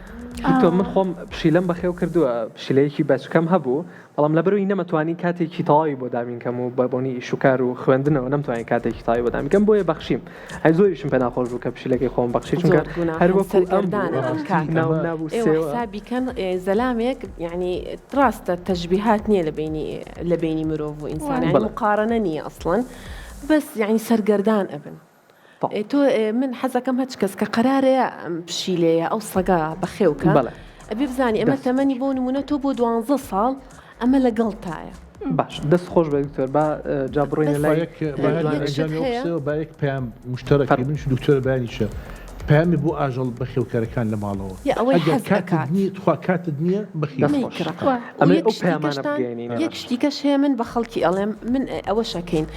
Speaker 2: دکتۆر من خۆم پشیلەم بەخێو کردووە پشیلەیەکی بەچکەم هەبوو بەڵام لەبەرئەوەی نەمەتوانی کاتێکی تەواوی بۆ دابین کەم و بە بۆنی ئیش و کار و خوێندنەوە نەمتوانی کاتێکی تەواوی بۆ دابین کەم بۆیە بەخشیم هەر زۆریشم پێ ناخۆش بوو کە پشیلەکەی خۆم بەخشی چونکە
Speaker 5: زۆر گوناحن
Speaker 2: هەر وەکو ئەم بوو
Speaker 5: سەرگەردانن
Speaker 4: بەڕاستی
Speaker 5: کاکە
Speaker 2: ناوم
Speaker 4: ئەمە
Speaker 2: نابوو
Speaker 5: ئێوە
Speaker 2: سێوە
Speaker 5: حسابی کەن زەلامێک یعنی ڕاستە تەشبیهات نییە لە بینی لە بینی مرۆڤ و ئینسان یعنی
Speaker 2: بەڵێ
Speaker 5: مقارنە نییە ئەسڵەن بەس یعنی سەرگەردان ئەبن
Speaker 2: تەواو.
Speaker 5: ئێ تۆ من حەزەکەم هەچ کەس کە قەرارەیە ئەم پشیلەیە ئەو سەگە بەخێوکە
Speaker 2: بەڵێ
Speaker 5: ئەبێ بزانی ئەمە
Speaker 2: دەست
Speaker 5: تەمەنی بۆ نمونە تۆ بۆ دوانزە ساڵ ئەمە لەگەڵتایە.
Speaker 2: باش دەست خۆش بێت دکتۆر با جا بڕۆینە
Speaker 5: بەس
Speaker 2: لای
Speaker 4: با یەک با هەر
Speaker 5: یەک شت
Speaker 4: ئەنجامی ئەو
Speaker 5: هەیە
Speaker 4: قسەیەوە با یەک پەیام مشتەرەکی
Speaker 2: فەرموو.
Speaker 4: منیش دکتۆرە بەیانیشە پەیامی بۆ ئاژەڵ بەخێوکەرەکان لە ماڵەوە
Speaker 5: یا ئەوەی
Speaker 4: ئەگەر
Speaker 5: حەز
Speaker 4: کاتت
Speaker 5: ئەکات.
Speaker 4: نییە تخوا کاتت نییە بەخێوی
Speaker 2: دەست خۆش
Speaker 5: مەیکڕە.
Speaker 1: وا.
Speaker 5: و
Speaker 2: ئەمەی
Speaker 5: یەک
Speaker 2: ئەو
Speaker 5: شتی
Speaker 2: پەیامانە
Speaker 5: کەشتان
Speaker 2: بگەیەنین
Speaker 5: یەک
Speaker 2: ئێمەش.
Speaker 5: شتی کەش هەیە من بە خەڵکی ئەڵێم من ئەوەش ئەکەین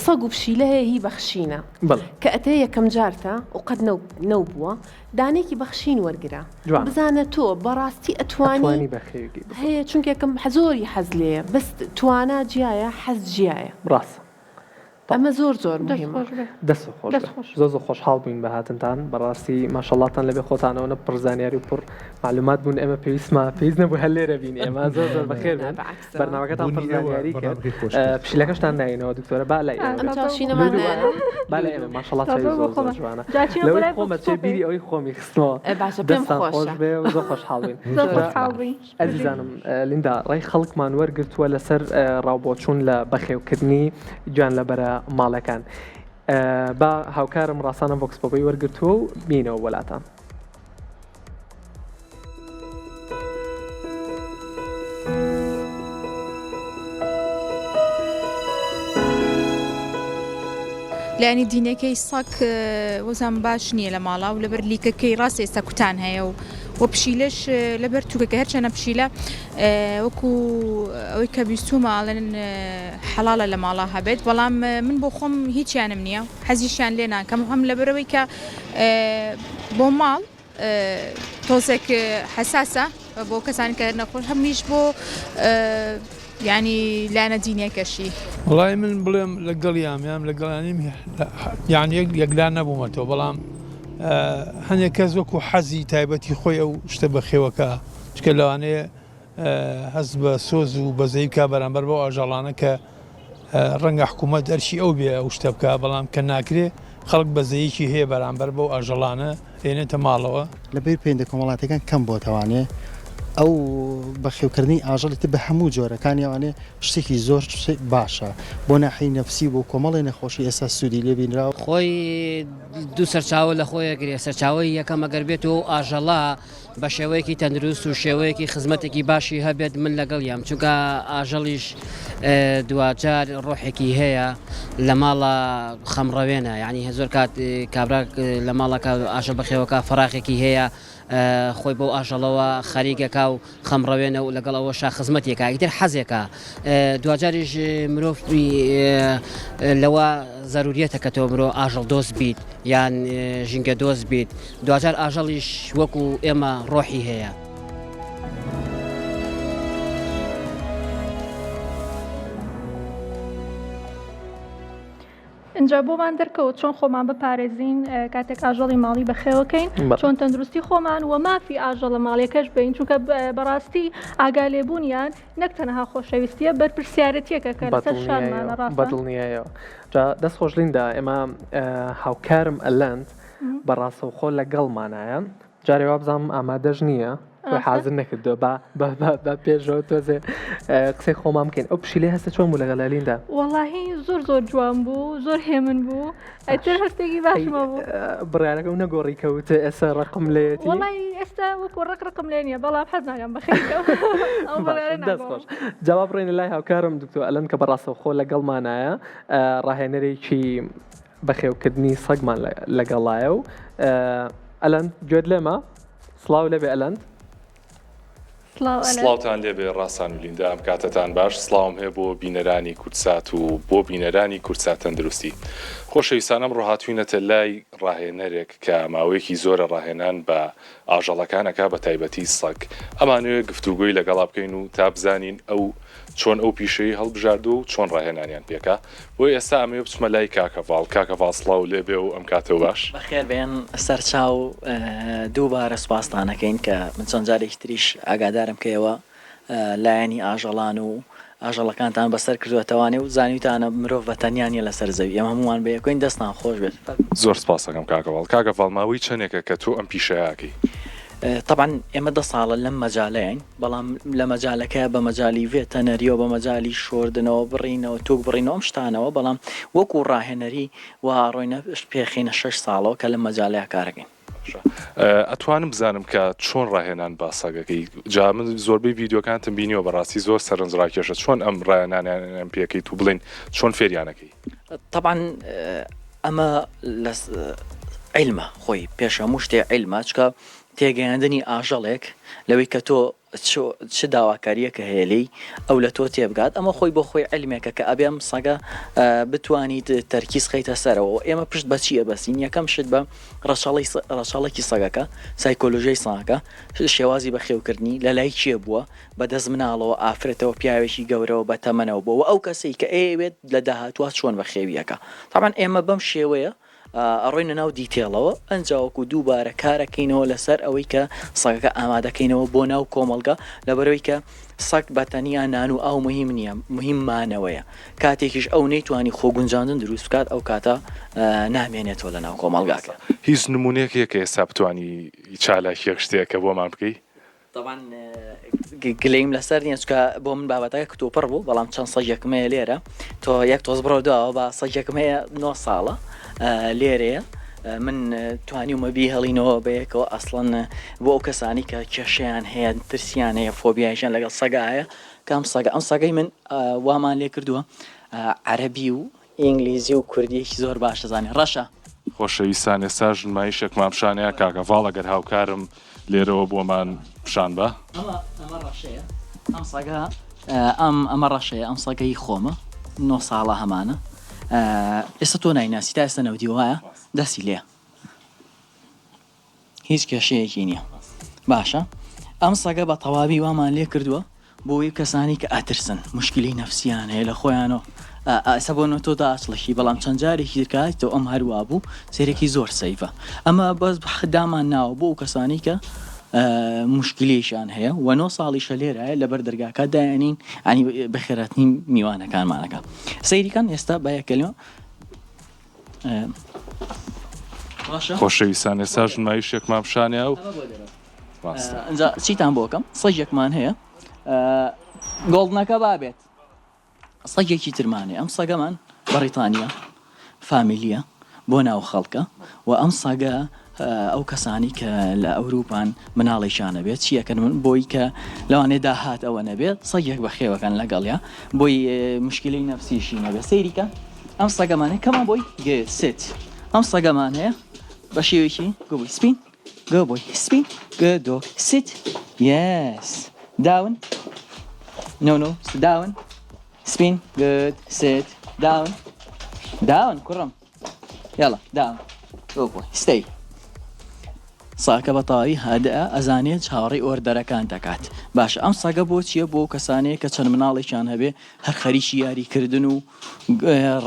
Speaker 5: سەگ و پشیلە هەیە هی بەخشینە
Speaker 2: بەڵێ.
Speaker 5: کە ئەتەوێ یەکەم جارتە و قەت نەو نەوبووە دانەیەکی بەخشین وەرگرە
Speaker 2: جوانە.
Speaker 5: بزانە تۆ بەڕاستی ئەتوانی
Speaker 2: ئەتوانی بەخێوی بکەی.
Speaker 5: هەیە چونکە یەکەم زۆری حەز لێیە بەس توانا جیایە حەز جیایە.
Speaker 2: ڕاستە.
Speaker 5: ئەمە زۆر زۆر
Speaker 1: دەست
Speaker 5: مهمە.
Speaker 1: خۆش بێ.
Speaker 2: دەست خۆش
Speaker 1: دەست
Speaker 2: بێ.
Speaker 1: خۆش.
Speaker 2: زۆر زۆر خۆشحاڵ بووین بە هاتنتان بەڕاستی ماشەڵاتان لەبێ خۆتانەوە نە پڕ زانیاری و پڕ معلومات بوون ئێمە پێویستما پێویست نەبوو هەر لێرە بین ئێمە زۆر زۆر بەخێر
Speaker 5: نا
Speaker 2: بێن
Speaker 5: بەعەکسەوە.
Speaker 2: بەرنامەکەتان پڕ
Speaker 4: بوونی ئێوە
Speaker 2: زانیاری کرد
Speaker 4: بەرنامەکەی خۆش کرد.
Speaker 2: پشیلەکەشتان ناینەوە دکتۆرە با لای ئێمە
Speaker 1: ئا،
Speaker 5: ئەم
Speaker 2: بێت.
Speaker 5: چاوشینەمان
Speaker 2: لولو
Speaker 5: نایەنەوە؟
Speaker 2: با لای ئێمە ماشەڵا
Speaker 1: تازە
Speaker 2: چاوی
Speaker 1: بۆ
Speaker 2: زۆر زۆر
Speaker 1: خۆمان.
Speaker 2: جوانە
Speaker 1: جا چینە بۆ
Speaker 2: لەوەی
Speaker 1: لای
Speaker 2: خۆمە
Speaker 1: vox
Speaker 2: چێ
Speaker 1: پۆپێ.
Speaker 2: بیری ئەوەی خۆمی خستمەوە
Speaker 5: ئێ باشە پێم
Speaker 2: دەستان خۆش
Speaker 5: خۆشە.
Speaker 2: بێ و زۆر خۆشحاڵ بین
Speaker 1: زۆر
Speaker 5: زۆر
Speaker 1: خۆشحاڵ بووین.
Speaker 2: ئەزیزانم لیندا ڕای خەڵکمان وەرگرتووە لەسەر ڕاوبۆچوون لە بەخێوکردنی گیانلەبەرە ماڵەکان با هاوکارم ڕاسانە vox pop ی وەرگرتووە و بینەوە وەلاتان.
Speaker 6: لایەنی دینەکەی سەگ وەزان باش نییە لە ماڵا و لەبەر لیکەکەی ڕاست ئێستا کوتان هەیە و و پشیلەش لەبەر توکەکە هەرچەنە پشیلە وەکو ئەوەی کە بیستومە ئەڵێن حەڵاڵە لە ماڵا هەبێت بەڵام من بۆ خۆم هیچیانم نییە حەزیشیان لێ ناکەم هەم لەبەرەوەی کە بۆ ماڵ تۆزێک حەساسە بۆ کەسانی کە نەخۆش هەمیش بۆ یانی لایەنە دینیەکەشی.
Speaker 7: وەڵایی من بڵێم لەگەڵیام یان لەگەڵیان نیم یان یەک یەکلا نەبوومەتەوە بەڵام. هەندێک کەس وەکو حەزی تایبەتی خۆی ئەو شتە بەخێوەکە چکە لەوانەیە هەست بە سۆز و بەزەی بکا بەرامبەر بەو ئاژەڵانە کە ڕەنگە حکوومەت ئەرکی ئەو بێ ئەو شتە بکا بەڵام کە ناکرێ خەڵک بەزەیەکی هەیە بەرامبەر بەو ئاژەڵانە ئێنێتە ماڵەوە.
Speaker 8: لە بیر پەیوەندە کۆمەڵاتیەکان کەم بۆتەوانێ ئەو بەخێوکردنی ئاژەڵی تر بە هەموو جۆرەکانی ئەوانێ شتێکی زۆر باشە بۆ ناحیەی نەفسی و بۆ کۆمەڵێ نەخۆشی ئێستا سوودی لێ بینراوە.
Speaker 9: خۆی دوو سەرچاوە لە خۆی ئەگرێ سەرچاوەی یەکەم ئەگەر بێت و ئاژەڵە بە شێوەیەکی تەندروست و شێوەیەکی خزمەتێکی باشی هەبێت من لەگەڵیام چونکە ئاژەڵیش دواجار ڕۆحێکی هەیە لە ماڵە خەمڕەوێنە یعنی زۆر کات کابرا لە ماڵەکە ئاژەڵ بەخێوەکە فەراغێکی هەیە خۆی بەو ئاژەڵەوە خەریکەکە و خەمڕەوێنە و لەگەڵ ئەوەشا خزمەتێکە ئیتر حەزێکە دواجاریش مرۆڤ لەوە زەروریەتە کە تۆ مرۆ ئاژەڵ دۆست بیت یان ژینگە دۆست بیت دواجار ئاژەڵیش وەکو ئێمە ڕۆحی هەیە.
Speaker 1: ئینجا بۆمان دەرکەوت چۆن خۆمان بپارێزین کاتێک ئاژەڵی ماڵی بەخێوەکەین چۆن تەندروستی خۆمان و مافی ئاژەڵە ماڵیەکەش بین چونکە بەڕاستی ئاگالێبوونیان نەک تەنها خۆشەویستیە بەرپرسیارەتیەکە کە لەسەر شانمانە ڕاستە
Speaker 2: بەدڵنیایەوە جا دەست خۆش لیندا ئێمە هاوکارم ئەلەند بە ڕاستەوخۆ لەگەڵمانایە جارێ وابزانم ئامادەش نییە خۆی حازر نەکردووە با با پێشەوە تۆزێ قسەی خۆمان بکەین ئەو پشیلەی هەستە چۆن بوو لەگەڵ ئەلیندا
Speaker 1: وەڵاهی زۆر زۆر جوان بوو زۆر هێمن بوو ئەتر هەستێکی باشمە بوو
Speaker 2: بڕیارەکەم نەگۆڕی کەوتە ئێستا ڕقم لێتی
Speaker 1: وەڵاهی ئێستا وەکو ڕق ڕقم لێ نییە بەڵام حەز ناکەم بەخێرکەم ئەو بڕیارە
Speaker 2: دەست خۆش جا با بڕۆینە لای هاوکارم دکتۆر ئەلەند کە بەڕاستەوخۆ لەگەڵمانایە ڕاهێنەرێکی بەخێوکردنی سەگمان لەگەڵایە و ئەلەند گوێت لێمە؟ سڵاو لێبێ ئەلەند.
Speaker 10: سڵاوتان لێبێ ڕاسان و لیندا ئەم کاتەتان باش سڵاوم هەیە بۆ بینەرانی کوردسات و بۆ بینەرانی کوردسات تەندروستی خۆشەویستان ئەمڕۆ هاتوینەتە لای ڕاهێنەرێک کە ماوەیەکی زۆرە ڕاهێنان بە ئاژەڵەکان ئەکا بە تایبەتی سەگ ئەمانەوێ گفتوگۆی لەگەڵا بکەین و تا بزانین ئەو چۆن ئەو پیشەی هەڵبژاردووە و چۆن ڕاهێنانیان پێکا بۆیە ئێستا ئەمەوێ بچمە لای کاک هەڤاڵ کاک هەڤاڵ سڵاو لێبێ و ئەم کاتەو باش.
Speaker 11: بەخێر بێن سەرچاو دووبارە سوپاستان ئەکەین کە من چەند جارێکی تریش ئاگادارم کەیەوە لایەنی ئاژەڵان و ئاژەڵەکانتان بەسەر کردوەتەوانێ و زانیوتانە مرۆڤ بە تەنیا نیە لەسەر زەوی ئێمە هەموومان بەیەکۆین دەستان خۆش بێت.
Speaker 10: زۆر سپاس ئەکەم کاک هەڤاڵ. کاک هەڤاڵ ماوەی چەنێکە کە تۆ ئەم پیشەیە ئەکەی؟
Speaker 11: تەبعەن ئێمە دە ساڵە لەم مەجالەین بەڵام لە مەجالەکەیا بە مەجالی ڤێتەنەریەوە بە مەجالی شۆردنەوە بڕینەوە توک بڕینەوە ئەم شتانەوە بەڵام وەکو ڕاهێنەری وا ئەڕۆینە پێخینە شەش ساڵەوە کە لەم مەجالەیا کارەکەین.
Speaker 10: باشە ئەتوانم بزانم کە چۆن ڕاهێنان بە سەگەکەی جا من زۆربەی ڤیدیۆکانتم بینیوە بەڕاستی زۆر سەرنج ڕاکێشە چۆن ئەم ڕاهێنانیان پێکەیت و بڵێن چۆن فێریانەکەی؟
Speaker 11: تەبعەن ئەمە لە عیلمە خۆی پێش هەموو شتێ عیلمە چکە تێگەیاندنی ئاژەڵێک لەوەی کە تۆ چ داواکارییەکە هەیە لێی ئەو لە تۆ تێبگات ئەمە خۆی بۆ خۆی عیلمێکە کە ئەبێ ئەم سەگە بتوانیت تەرکیز خەیتە سەرەوە ئێمە پشت بە چی ئەبەستین یەکەم شت بە ڕەچەڵی ڕەچەڵەکی سەگەکە سایکۆلۆژیای سەگەکە شێوازی بەخێوکردنی لە لای کێ بووە بە دەست مناڵەوە ئافرەتەوە پیاوێکی گەورەوە بە تەمەنەوە بووە وە ئەو کەسەی کە ئەیەوێت لە داهاتووا چۆن بەخێوی ئەکا تەبعەن ئێمە بەم شێوەیە ئەڕۆینە ناو دیتێڵەوە ئەنجا وەکو دووبارە کارەکەینەوە لەسەر ئەوەی کە سەگەکە ئامادەکەینەوە بۆ ناو کۆمەڵگە لەبەرەوەی کە سەگ بە تەنیا نان و ئاو مهم نییە مهم مانەوەیە کاتێکیش ئەو نەیتوانی خۆ گونجاندن دروست بکات ئەو کاتە نامێنێتەوە لە ناو کۆمەڵگاکە.
Speaker 10: هیچ نمونەیەک هەیە کە ئێستا بتوانی چالاکیەک شتێک کە بۆمان بکەی؟
Speaker 11: تەبعەن گلەییم لەسەر نییە چونکە بۆ من بابەتەکە کتوپڕ بوو بەڵام چەند سەگێکم هەیە لێرە تۆ یەک تۆز بڕۆ دواوە با سەگێکم هەیە نۆ ساڵە لێرەیە من توانیومە بیهێڵینەوە بەیەکەوە ئەسڵەن بۆ ئەو کەسانی کە کێشەیان هەیە ترسیان هەیە فۆبیایشیان لەگەڵ سەگا هەیە کام سەگە ئەم سەگەی من وامان لێ کردووە عەرەبی و ئینگلیزی و کوردیەکی زۆر باش دەزانێ ڕەشە.
Speaker 10: خۆشەویستان ئێستاش نمایشێکمان پیشانەیە کاک هەڤاڵ ئەگەر هاوکارم لێرەوە بۆمان پیشان بە.
Speaker 11: ئەمە ئەمە ڕەشەیە ئەم سەگە ئەم ئەمە ڕەشەیە ئەم سەگە هی خۆمە نۆ ساڵە هەمانە ئێستا تۆ نایناسی تا ئێستا نەودی وایە دەستی لێ هیچ کێشەیەکی نییە باشە ئەم سەگە بە تەواوی وامان لێ کردووە بۆی کەسانی کە ئەترسن مشکلی نەفسیان هەیە لە خۆیانەوە. ئێستا بۆ نۆ تۆ داچڵەکی بەڵام چەند جارێکی تر کە هاتیتەوە ئەم هەر وابوو سەیرەکی زۆر سەیفە ئەمە بەس دامان ناوە بۆ ئەو کەسانەی کە موشکیلەیەکیان هەیە و نۆ ساڵیشە لێرایە لەبەر دەرگاکە دایانین ئەنی بەخێراتنی میوانەکانمانەکە سەیریکان ئێستا بە یەک کەلمە
Speaker 10: باشە خۆشەویستان ئێستاش نمایشێکمان پیشانیا و ڕاستە.
Speaker 11: ئینجا چیتان بۆ کەم سەگێکمان هەیە گۆڵدنەکە با بێت سەگێکی ترمان هەیە ئەم سەگەمان بەڕیتانیە فامیلیە بۆ ناو خەڵکە و ئەم سەگە ئەو کەسانی کە لە ئەوروپان مناڵێکیان نەبێت چیەکەن من بۆی کە لەوانێ داهات ئەوە نەبێت سەگێک بەخێوەکەن لەگەڵیا بۆی مشکلەی نەفسیشی نەبێت سەیریکە ئەم سەگەمان هەیە کەمان بۆی گێت سێت ئەم سەگەمان هەیە بە شێوەیەکی گۆبووی سپین Good boy. Spin. Good dog. Sit. Yes. Down. No, no. Sit down. Spin. Good. Sit. Down. Down. کوڕم. يلا down. Good boy. Stay. ساکە بە تەواوی هادئە ئەزانێت چاوەڕێی ئۆردەرەکان دەکات باشە ئەم سەگە بۆ چییە بۆ کەسانەیە کە چەند مناڵێکیان هەبێ هەر خەریکی یاریکردن و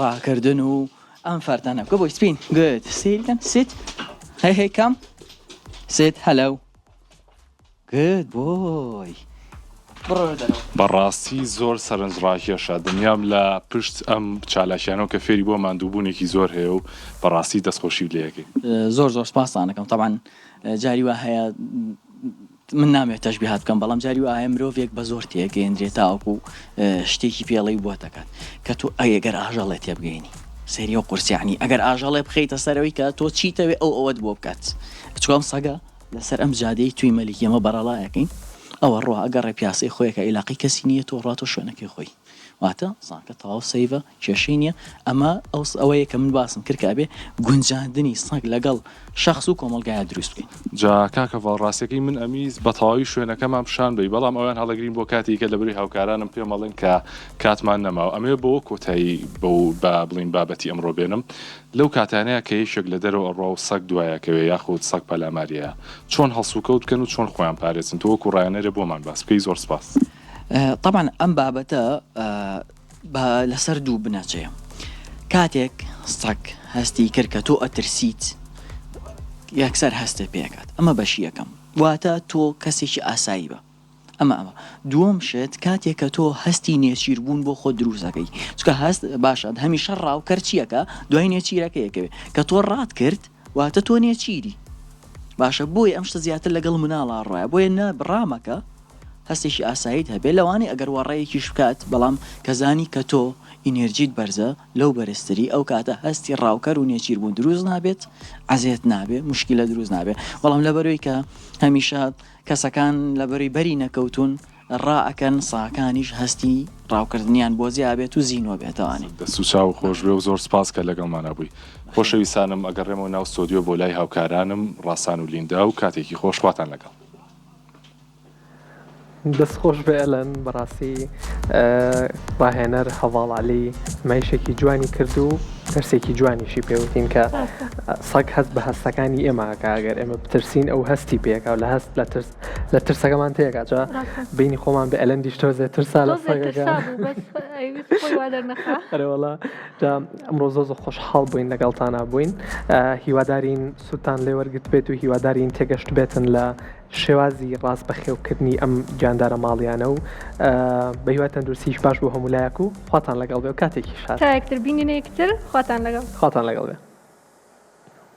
Speaker 11: ڕاکردن و ئەم فەردانە بکە بۆی سپین گود سیرکەن سیت هەی هەی کەم سیت هەلو گود بۆی
Speaker 10: بەڕاستی زۆر سەرنجڕاکێشە دنیام لە پشت ئەم چالاکیانەوە کە فێری بووە ماندووبوونێکی زۆر هەیە و بەڕاستی دەستخۆشیت لێ ئەکەین.
Speaker 11: زۆر زۆر سپاستان ئەکەم تەبعەن جاری وا هەیە من نامەوێت تەشبیهات بکەم بەڵام جاری وا هەیە مرۆڤێک بە زۆر تێگەیەندرێت تاوەکو شتێکی پێڵی بۆ دەکات کە تۆ ئەگەر ئاژەڵێ تێبگەینی سەیری ئەو قورسی یعنی ئەگەر ئاژەڵێ بخەیتە سەرەوەی کە تۆ چیتەوێ ئەو ئەوەت بۆ بکات چونکە ئەم سەگە لەسەر ئەم جادەی توی مەلیکی ئەمە بەڕەڵایەکەین ئەوە ڕوا ئەگەڕێ پیاسەی خۆیەکە ئیلاقی کەسی نییە تۆ ڕاتۆ شوێنەکەی خۆی واتە ساکە تەواو سەیڤە کێشەی نیە ئەمە ئەو ئەوەیە کە من باسم کرد کە ئەبێ گونجاندنی سەگ لەگەڵ شەخس و کۆمەڵگایا دروست بکەین.
Speaker 10: جا کاک هەڤاڵ ڕاستەکەی من ئەمیست بە تەواوی شوێنەکەمان پیشان بەی بەڵام ئەویان هەڵەگرین بۆ کاتی کە لەبری هاوکارانم پێم ئەڵێن کە کاتمان نەماوە ئەمەوێ بەوە کۆتایی بەو با بڵێین بابەتی ئەمڕۆ بێنم لەو کاتانەیا کە یەکێک لە دەرەوە ئەڕوا و سەگ دوایەکەوێ یاخود سەگ پەلاماریەیا چۆن هەڵسوکەوت بکەن و چۆن خۆیان پارێزن تۆ وەکو ڕایەنەرێ بۆمان باس بکەی زۆر سپاس.
Speaker 11: تەبعەن ئەم بابەتە با لەسەر دوو بنەچەیە. کاتێک سەگ هەستی کرد کە تۆ ئەترسیت یەکسەر هەستت پێ ئەکات ئەمە بەشی یەکەم واتە تۆ کەسێکی ئاسایی بە ئەمە ئەمە دووەم شت کاتێک کە تۆ هەستی نێچیر بوون بۆ خۆت دروست ئەکەی چونکە هەست باشە هەمیشە ڕاوکەر چیەکە دوای نێچیرەکە یەکەوێ کە تۆ ڕات کرد واتە تۆ نێچیری باشە بۆیە ئەم شتە زیاتر لەگەڵ مناڵا ڕایە بۆیە نا ڕامەکە هەستێکی ئاساییت هەبێت لەوانەیە ئەگەر وەڕەیەکیش بکات بەڵام کە زانی کە تۆ ئینێرجیت بەرزە لەو بەرزتری ئەو کاتە هەستی ڕاوکەر و نێچیر بوون دروست نابێت عەزێت نابێ موشکیلە دروست نابێ بەڵام لەبەرەوەی کە هەمیشە کەسەکان لەبەرەی بەری نەکەوتوون ڕائەکەن ساکانیش هەستی ڕاوکردنیان بۆ زیابێت و زینوە بێتەوانی.
Speaker 10: دەست و چاو خۆش بێ و زۆر سپاس کە لەگەڵمانا بووی. خۆشەویستانم ئەگەڕێمەوە ناو ستۆدیۆ بۆ لای هاوکارانم ڕاسان و لیندا و کاتێکی خۆش خواتان لەگەڵ.
Speaker 2: دەست خۆش بێ ئەلەن بەڕاستی ڕاهێنەر هەڤاڵ عەلی نمایشێکی جوانی کرد و دەرسێکی جوانیشی پێوتین کە سەگ هەست بە هەستەکانی ئێمە ئەکا ئەگەر ئێمە بترسین ئەو هەستی پێکا و لە هەست لە ترس لە ترسەکەمان تێکا جا بینی خۆمان بە ئەلەندیش تۆزێ ترسا لە سەگەکە ئەرێ وەڵا جا ئەمڕۆ زۆر زۆر خۆشحاڵ بووین لەگەڵتانا بووین هیوادارین سوودتان لێ وەرگرت بێت و هیوادارین تێگەشت بێتن لە شێوازی ڕاست بەخێوکردنی ئەم گیاندارە ماڵیانە و بە هیوای تەندروستیش باش بۆ هەموو لایەک و خواتان لەگەڵ بێ و کاتێکی شاد.
Speaker 1: تا یەکتر بینینە یەکتر خواتان لەگەڵ.
Speaker 2: خواتان لەگەڵ بێ.